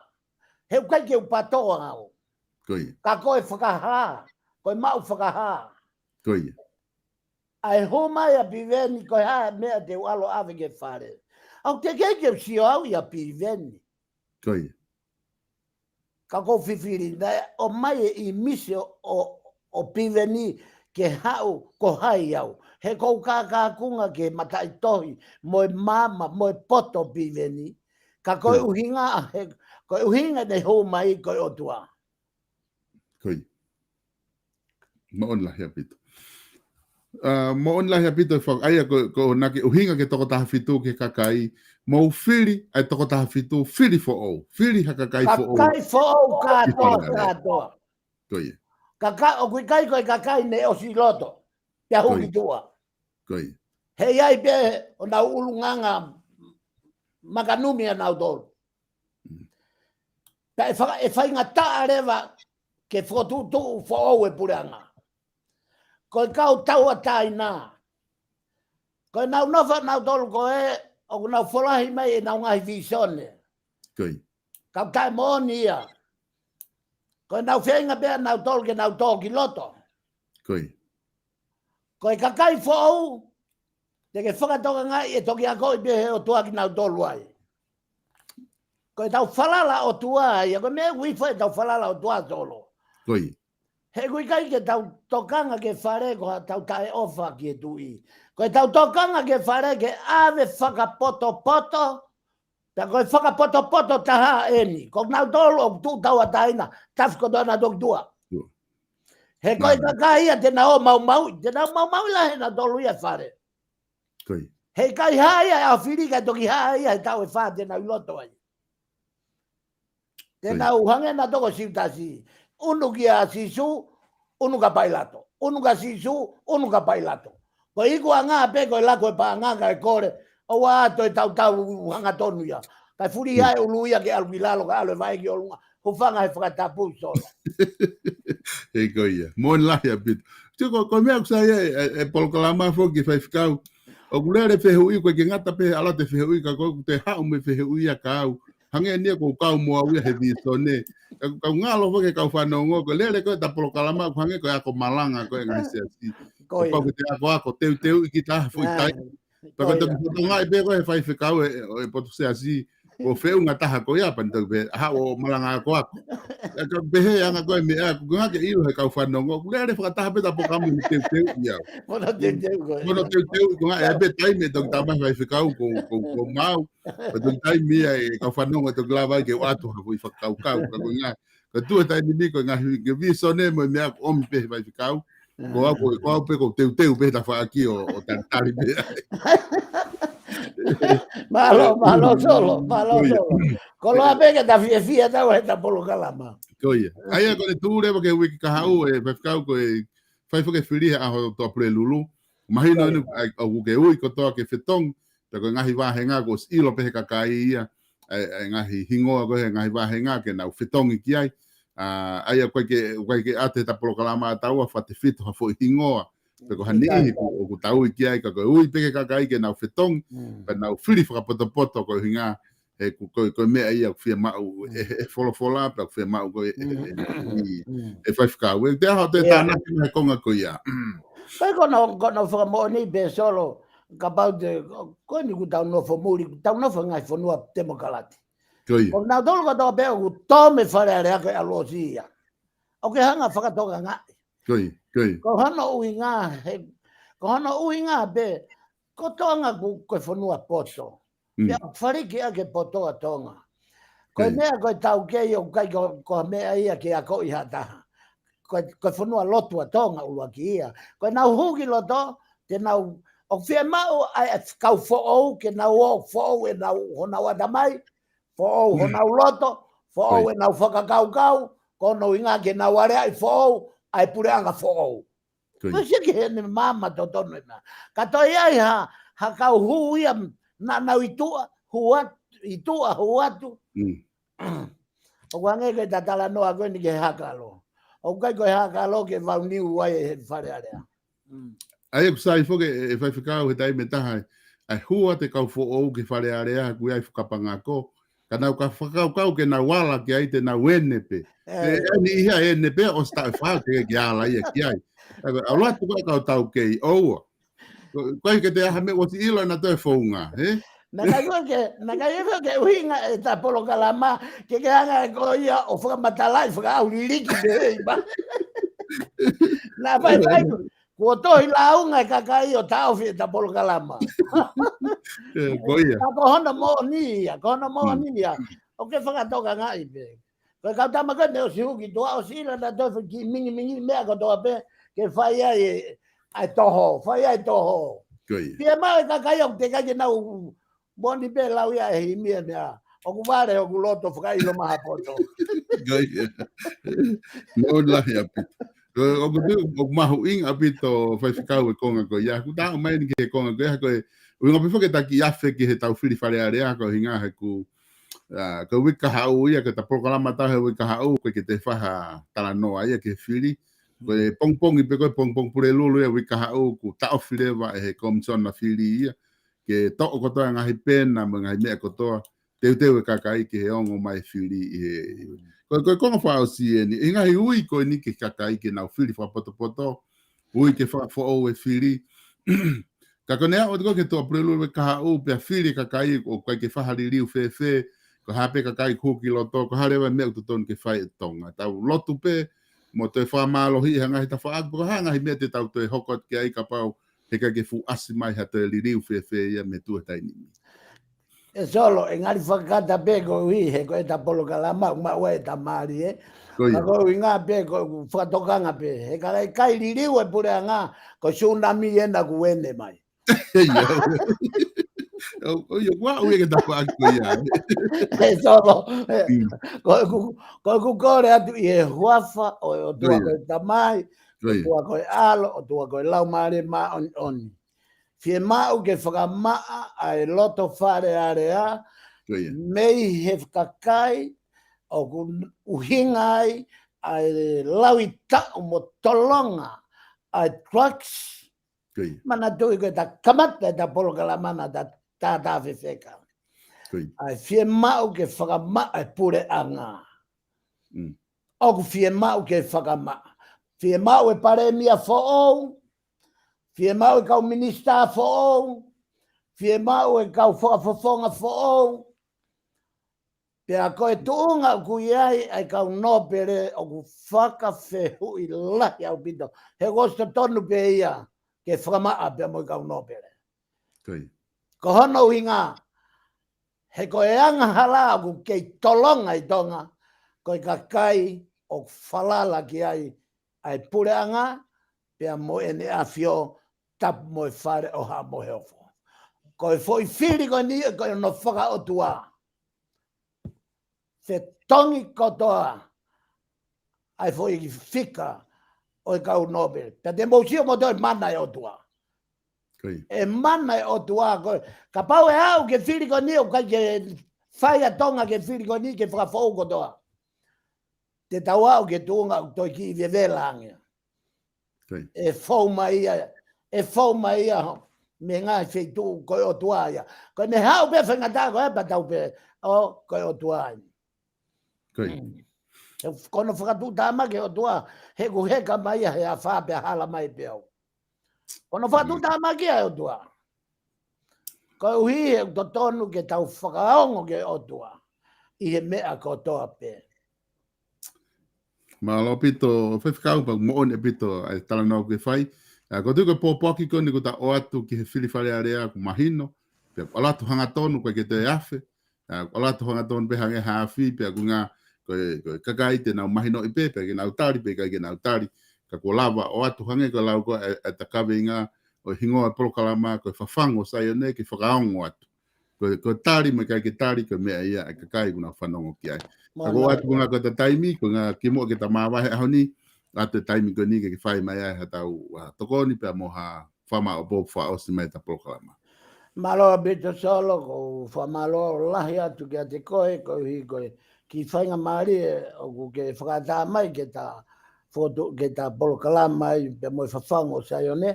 He ʻoku ʻikai ke u patoa au. Ko ia. Ka ko e fakahā. Ko e maʻu fakahā. Ko ia. ʻA e hū mai ʻa Piveni, ko e hā e meʻa te u ʻalu ʻo ʻave ki he fale. ʻOku teʻeki ke u sio au ʻia Piveni. Ko ia. Ka ʻoku ou fifili, naʻe ʻomai e ʻīmisi ʻo, ʻo, ʻo Piveni ke haʻu ko hai au. He ʻoku ou kākākunga ki he mataʻitohi, mo e maama, mo e poto Piveni. Ka ko e ʻuhinga, he, ko e ʻuhinga naʻe hū mai ko e ʻOtua. Ko ia. Moʻoni lahi ʻaupito. ʻA, moʻoni lahi ʻaupito e faka-, ʻa ia ko, ko naʻa ke ʻuhinga ki he toko taha fitu ki he kakai, mou fili, ʻa e toko taha fitu, fili foʻou, fili ha kakai foʻou. Kakai foʻou kātoa, kātoa. Ko ia. Kakai, ʻoku ʻikai ko e kakai naʻe ʻosi loto. Pea hū ki tuʻa. Ko ia. He ʻi ai pē honau ʻulungaanga makanumi ʻanautolu. Pea ʻe faka-, ʻe faingataʻa leva ke fokotuʻutuʻu foʻou e puleʻanga. Ko e kau tauʻatāina. Ko ʻenau nofo ʻanautolu ko ē, ʻoku nau folahi mai ʻenau ngaahi vīsone. Kau taʻemoʻoni ia. Ko ʻenau feinga pē ʻanautolu ke nau tō ki loto. Ko e kakai foʻou, te ke fakatokangaʻi ʻe toki akoʻi pē he ʻOtua kinautolu ai. Ko ʻetau falala ʻOtua ia, ko e meʻa ʻoku ʻi fē ʻetau falala ʻOtua Solo. He ʻoku ʻikai ke tau tokanga ki he fale ko haʻatau taʻeʻofa ki he tuʻi. Ko ʻetau tokanga ki he fale ke ʻave fakapotopoto, pea ko e fakapotopoto taha eni. Ko nautolu ʻoku tuʻu tauʻatāina, tafi kotoa nautolu ki tuʻa. He ko e kakai ia te nau maumauʻi, te nau maumauʻi lahi ʻe nautolu ia e fale. He ʻikai hā ia ʻi ʻAfilika, toki hā ia he taʻu ʻe fā te nau ʻi loto ai. Te nau hangē nautolu ko Siutasi. ʻUnu kia Sīsū, ʻunu kia Pailato. ʻUnu kia Sīsū, ʻunu kia Pailato. Ko e ikuʻanga pē ko e laku e paʻanga kae kole, ʻoua ʻe toe tautau hangatonu ia. Kae fuli ai ʻulu ia ke ʻalu ki lalo, kae ʻalu e vaʻe ki ʻolunga. Hūfanga he fakatapu Solo. He ko ia. Moʻoni lahi ʻaupito. Tio ko, ko e meʻa ʻoku sai e, e, e polokalama foki Faifekau. ʻOku lele fehuʻi, ʻoku ʻikai ke ngata pē ʻa e ʻalu atu e fehuʻi ka ko ʻoku te haʻu mo e fehuʻi ia kia au. Hangē eni ia ʻoku ou kau mo au ia he vīsone. Ka, ka ngalo foki e kau fanongo, ko e lele ko ē ʻeta polokalama, ʻoku hangē ko e ako malanga ko ē ngaahi siasi. Ko e pau ke te akoako, teuteuʻi kita ha foʻi taimi. Pea ko e toki fotongaʻi pē ko ē he Faifekau e, e, ʻo e potu siasi, ʻo feʻunga taha ko ia pea ne toki pehē, haʻu ʻo malanga akoako. ʻE ka pehē anga ko ē meʻa, ʻoku ngata ke ʻilo he kau fanongo, ʻoku lele fakataha pē ʻeta polokalama he teuteuʻi au. Mono teuteuʻi ko ē. Mono teuteuʻi ko ē, ʻe pē taimi ʻe toki tama Faifekau ko, ko, ko mau. Pea toki taimi ia e kau fanongo ʻe toki lava ai ke ʻoatu ha foʻi fakakaukau, ka ko e ngaahi, ka tuʻu he taimi ni ko e ngaahi, ke vīsone mo e meʻa ʻoku ʻomi pē he Faifekau. Ko au, ko, ko au pē ʻoku ou teuteu pē he tafaʻaki ʻo, ʻo talitali pē ai. Mālō, mālō Solo, mālō Solo. Koloa pē ke ta fiefia ʻetau he ʻeta polokalama. Ko ia. ʻA ia ko ʻene tuʻu leva ki he uike kahaʻu e Faifekau ko e fai foki e fili he ʻaho Tuʻapulelulu. Mahino eni ʻoku ke ui kotoa ke fetongi, pea ko e ngaahi vāhenga kuo ʻosi ʻilo pē he kakai ia, e, e ngaahi hingoa ko ē he ngaahi vāhenga ke nau fetongi ki ai. ʻA, ʻa ia ʻoku ʻikai ke, ʻoku ʻikai ke ʻoatu he ʻeta polokalama ʻataua ʻo fakatefito ha foʻi hingoa. Pea ko ha niʻihi ʻoku, ʻoku ta ui ki ai ka ko e ui pē ki he kakai ke nau fetongi, pea nau fili fakapotopoto ko e ʻuhinga, he ko, ko, ko e meʻa ia ʻoku fiemaʻu, e, e folofola, pea ʻoku fiemaʻu ko e, e, e, e Faifekau. ʻE te aha ʻo te tānaki mai he konga ko ia. Ko e ko hono, ko hono fakamoʻoni pē Solo, kapau te, ko eni ʻoku tau nofo muli, ʻoku tau nofo he ngaahi fonua temokalati. Ko nautolu kotoa pē ʻoku tō mei Fale Alea ko e ʻalu ʻo ʻosi ia. ʻOku ke hanga fakatokangaʻi. Ko hono ʻuhinga, he, ko hono ʻuhinga pē, ko Tonga ko, ko e fonua poto. Pea faliki ʻa e poto ʻa Tonga. Ko e meʻa ko e taukei ʻoku ʻikai ko, ko ha meʻa ia ke akoʻi ha taha. Ko, ko e fonua lotu ʻa Tonga ʻuluaki ia. Ko ʻenau hū ki loto, te nau, ʻoku fiemaʻu ʻa e kau foʻou, ke nau ō foʻou ʻenau, honau ʻatamai, foʻou honau loto, foʻou ʻenau fakakaukau, ko hono ʻuhinga ke nau aleaʻi foʻou ʻa e puleʻanga foʻou. Ko e siki he ne māmā totonu ena. Ka toe ʻi ai ha, ha kau hū ia, naʻa nau ʻi tuʻa, hū atu, ʻi tuʻa, hū atu. ʻOku hangē ko e talanoa ko eni ki he hakalo. ʻOku ʻikai ko e hakalo ke vauniu ai e Fale Alea. ʻA ia ʻoku sai foki e, e Faifekau he taimi ʻe taha, ʻa e hū atu e kau foʻou ki Fale Alea, ʻoku ʻi ai e fakapangako. Ka nau ka fakakaukau ke nau ala ki ai te nau ʻene pē. ʻE, ʻe niʻihi ia ʻene pē, ʻosi taʻu ʻe fā ke, ke ala ia ki ai. ʻA ia, ʻalu atu ko e kau taukei, ʻoua. Ko, ko e ke te aha meʻa ʻosi ʻilo ʻe nautolu e founga, ē? Naʻe ʻikai ke, naʻe ʻikai ke ʻuhinga ʻeta polokalama, ke ke hanga ʻe koe ia ʻo fakamatalaʻi, fakaʻauliliki pē, ʻe ʻi ai. Naʻa faifai, kuo tohi lāunga e kakai ʻo taʻofi ʻeta polokalama. Ko ia. Ka ko hono moʻoni ia, ko hono moʻoni ia. ʻOku ke fakatokangaʻi pē. Ko e kau tama ko ē ne ʻosi hū ki tuʻa, ʻosi ʻilo ʻe nautolu e foʻi kiʻi mingimingi meʻa kotoa pē, ke fai ai e, ʻa e toho, fai ai e toho. Ko ia. Fiemaʻu e kakai ʻoku teʻeki ai ke nau moʻoni pē lau ia e himi e meʻa. ʻOku vale hoku loto fakaʻilo maha poto. Ko ia. Moʻoni lahi ʻaupito. Ko, ʻoku te, ʻoku mahuʻinga ʻaupito Faifekau e konga ko ia. Kuo ta aʻu mai eni ki he konga ko ia, ko e ʻuhinga pē foki ʻeta kiʻi afe ki heʻetau fili Fale Alea, ko e ʻuhinga he ʻoku ʻa, ko e uike kahaʻu ia, ko ʻeta polokalama ʻatautolu he uike kahaʻu, ʻoku ʻikai ke toe fai ha talanoa ia ki he fili. Ko e pongipongi pē ko e pongipongi Pulelulu ia, uike kahaʻu, kuo taʻofi leva ʻe he komisiona fili ia ke toʻo kotoa e ngaahi pena mo e ngaahi meʻa kotoa, teuteu e kakai ki he ongo mai fili ʻi he. Ko, ko e konga fakaʻosi eni, ʻi he ngaahi ui ko eni ki he kakai ke nau fili fakapotopoto, ui ke fakafoʻou e fili. Ka ko ʻene aʻu atu ko ē ki he tuʻa Pulelulu uike kahaʻu, pea fili e kakai, ʻoku ʻikai ke fai ha liliu fēfē, ko e hā pē kakai kuo hū ki loto, ko e hā leva e meʻa ʻoku totonu ke fai ʻe Tonga. Tau lotu pē, mo toe fakamālohiʻi ha ngaahi tafaʻaki, pe ko e hā e ngaahi meʻa te tau toe hoko atu ki ai kapau he ʻikai ke fuʻu ʻasi mai ha toe liliu fēfē ia mei tuʻa he taimi ni. ʻE Solo, ʻe ngali fakakata pē koeʻuhi he ko ʻeta polokalama, ʻoku maʻu ai ʻeta mali, ē. Ko ia. Ka koeʻuhi ngā pē ko e fakatokanga pē. He ka ʻikai liliu e puleʻanga, ko e sunami ena kuo ene mai. Ia. ʻO, ʻo, ia, ʻoku ou ʻai ke tafaʻaki ko ia. ʻE Solo, ē, Mm. ko ʻeku, ko ʻeku kole atu ʻi he huafa ʻo, ʻOtua Ko ia. ko e Tamai, Ko ia. ʻOtua ko e ʻAlo, ʻOtua ko e Laumālie Māʻoniʻoni. Fiemaʻu ke fakamaʻa ʻa e loto Fale Alea, Ko ia. mei he kakai ʻoku ʻuhinga ai ʻa e lauitaʻu mo tolonga ʻa e drugs. Ko ia. Manatuʻi ko ʻeta kamata ʻeta polokalama naʻa ta, ta, ta fefeka. Ko ia. ʻA e fiemaʻu ke fakamaʻa e puleʻanga. Mm. ʻOku fiemaʻu ke fakamaʻa. Fiemaʻu e palēmia foʻou, fiemaʻu e kau minisitā foʻou, fiemaʻu e kau fakafofonga foʻou. Pea ko e tuʻunga ʻoku ʻi ai ʻa e kau nōpele ʻoku fakafehuʻi lahi ʻaupito. He ʻoku ʻosi totonu pē ia ke fakamaʻa pea mo e kau nōpele. Ko ia. Ko hono ʻuhinga, he ko e angahala ʻoku kei tolonga ʻi Tonga, ko e kakai ʻoku falala ki ai ʻa e puleʻanga, pea mo ʻEne ʻAfio, tapu mo e Fale ʻo Haʻa Moheofo. Ko e foʻi fili ko eni, ko hono fakaʻotua. Fetongi kotoa ʻa e foʻi fika ʻo e kau nōpele. Pea te mou sio mo toe mana e ʻOtua. Ko ia. ʻE mana e ʻOtua ko e. Kapau ʻe aʻu ki he fili ko eni ʻoku ʻikai ke fai ʻa Tonga ki he fili ko eni ke fakafoʻou kotoa. Te tau aʻu ki he tuʻunga ʻoku toe kiʻi vevela ange. Ko ia. ʻE fou mai ia, ʻe fou mai ia ho, mei he ngaahi feituʻu ko e ʻOtua ia. Ko ʻene haʻu pē faingataʻa ko ē pea tau pehē, ʻo, ko e ʻOtua ia. Ko ia. Mm. He ko hono fakatuʻutāmaki e ʻOtua, he ʻoku heka mai ia he afā pea hala mai pē au. Ko hono Mm. fakatuʻutāmaki ia e ʻOtua. Koeʻuhi he ʻoku totonu ke tau fakaongo ki he ʻOtua ʻi he meʻa kotoa pē. Mālō ʻaupito, Faifekau, pea moʻoni ʻaupito ʻa e talanoa kuo ke fai. ʻA, ʻoku ou tui ko e pōpoaki ko eni kuo ta ʻoatu ki he fili Fale Alea ʻoku mahino. Pea ʻoku ʻalu atu hangatonu, ʻoku ʻikai ke toe afe. ʻA, ʻoku ʻalu atu hangatonu pē hangē ha afi, pea ʻoku ʻuhinga ko e, ko e kakai te nau mahinoʻi pē, pe ke nau tali, pe ʻikai ke nau tali. Ka kuo lava ʻo ʻoatu hangē ko e lau ko ē ʻa e, ʻa ʻeta kaveinga ʻo e hingoa e polokalama ko e Fafangu ʻo Saione ke fakaongo atu. Ko, ko e tali mo e ʻikai ke tali, ko e meʻa ia ʻa e kakai ʻoku nau fanongo ki ai. Ka ko e Mālō. ʻOatu ko e ʻuhinga ko ʻeta taimi, ko e ʻuhinga kimuʻa ke ta māvae he ʻaho ni, ʻoatu e taimi ko eni ke, ke fai mai ai haʻatau, ʻa, tokoni pea mo ha fakamaʻopoʻopo fakaʻosi mai ʻeta polokalama. Mālō ʻaupito Solo, ʻoku ou fakamālō lahi atu kiate koe, koeʻuhi ko e kiʻi faingamālie ʻoku ke fakaʻatā mai ke ta fotu, ke ta polokalama ai pea mo e Fafangu ʻo Saione.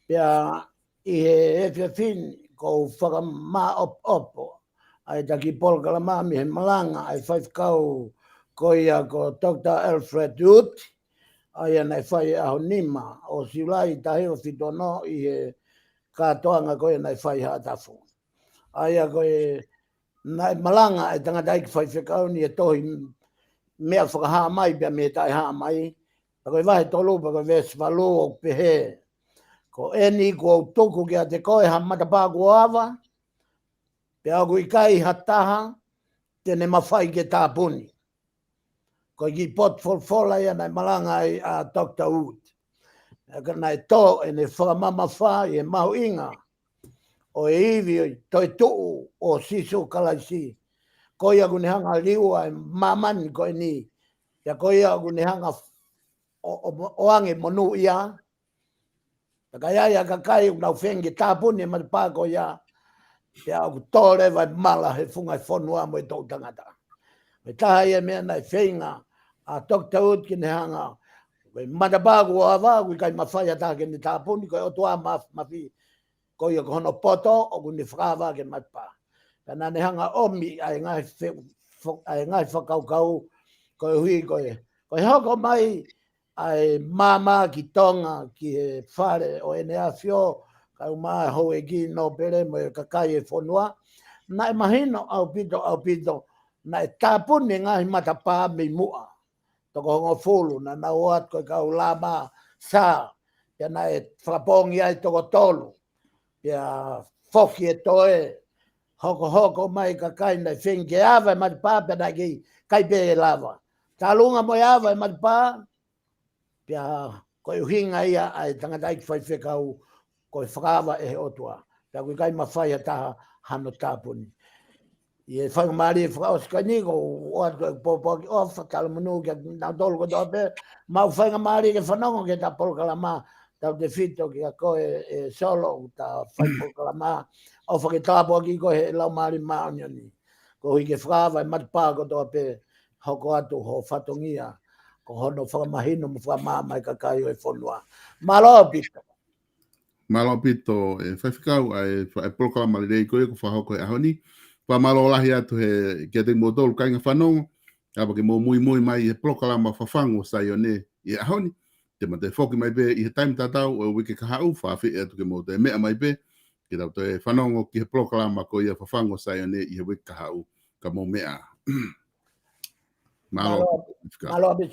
Pea ʻi he efiafi ni, ʻoku ou fakamāʻopoʻopo ʻa ʻeta kiʻi polokalama mei he malanga ʻa e faifekau ko ia ko Doctor Alfred Wood, ʻa ia naʻe fai he ʻaho nima ʻo Siulai taha hiva fitu ono ʻi he kātoanga ko ia naʻe fai Haʻatafu. ʻA ia ko e naʻe malanga ʻa e tangataʻeiki faifekau ni he tohi Meʻa Fakahā Mai pea mei he Taʻehāmai. Pea ko e vahe tolu, pea ko e veesi valu ʻoku pehē: Ko eni kuo u tuku kiate koe ha matapā kuo ava, pea ʻoku ʻikai ha taha te ne mafai ke tāpuni. Ko e kiʻi potu folofola ia naʻe malanga ai ʻa Doctor Wood. Ka naʻe tō ʻene fakamamafa ʻi he mahuʻinga ʻo e ivi ʻo e toetuʻu ʻo Sīsū Kalaisi. Ko ia ʻoku ne hanga ʻo liua e māmani ko eni. Pea ko ia ʻoku ne hanga ʻo, ʻo, ʻo ange monūʻia. Pea ka ʻi ai ha kakai ʻoku nau feinga ke tāpuni e matapā ko ia, Pea ʻoku tō leva e mala he funga e fonua mo e toʻu tangata. Mo e taha ia e meʻa naʻe feinga ʻa Toketā Wood ke ne hanga, ko e matapā kuo ava, ʻoku ʻikai mafai ha taha ke ne tāpuni, ko e ʻOtua ma-, mafi, ko ia ko hono poto, ʻoku ne fakaava ki he matapā. Pea naʻa ne hanga ʻomi ʻa e ngaahi fe-, fo-, ʻa e ngaahi fakakaukau, koeʻuhi ko e, ko e hoko mai ʻa e maama ki Tonga, ki he fale ʻo ʻEne ʻAfio, kae ʻumaʻā e houʻeiki nōpele mo e kakai e fonua. Naʻe mahino ʻaupito, ʻaupito, naʻe tāpuni e ngaahi matapā mei muʻa. Toko hongofulu, naʻa nau ō atu ko e kau Lama Sā, pea naʻe fakapoongi ai toko tolu. Pea foki e toe, hokohoko mai e kakai naʻe feinga ke ava e matapā, pea naʻe ʻikai, ʻikai pē lava. Talunga mo e ava e matapā, pea ko e ʻuhinga ia ʻa e tangataʻeiki faifekau, ko e fakaava ʻe he ʻOtua. Pea ʻoku ʻikai mafai ha taha hano tāpuni. ʻI he faingamālie fakaʻosi ko eni, ko e ʻoatu e pōpoaki ʻofa, talamonū kia kinautolu kotoa pē, maʻu faingamālie ke fanongo ki heʻeta polokalama, tautefito kia koe, ʻe Solo, ʻoku ta fai polokalama, ʻofa ke tāpuakiʻi koe ʻe he Laumālie Māʻoniʻoni. Koeʻuhi ke fakaava e matapā kotoa pē, hoko atu ho fatongia, ko hono fakamahino mo fakamaama e kakai ʻo e fonua. Mālō ʻaupito. Mālō ʻaupito, ʻe faifekau, ʻa e fa-, e polokalama lelei ko ia kuo fakahoko he ʻaho ni. Fakamālō lahi atu he, kiate kimoutolu kāinga fanongo, ʻa ia ke mou muimui mai he polokalama Fafangu ʻo Saione ʻi he ʻaho ni. Te ma toe foki mai pē ʻi he taimi tatau ʻo e uike kahaʻu, fakaafeʻi atu ke mou toe meʻa mai pē, ke tau toe fanongo ki he polokalama ko ia Fafangu ʻo Saione ʻi he uike kahaʻu, ka mou meʻa. Mālō. Mālō, mālō ʻaupito.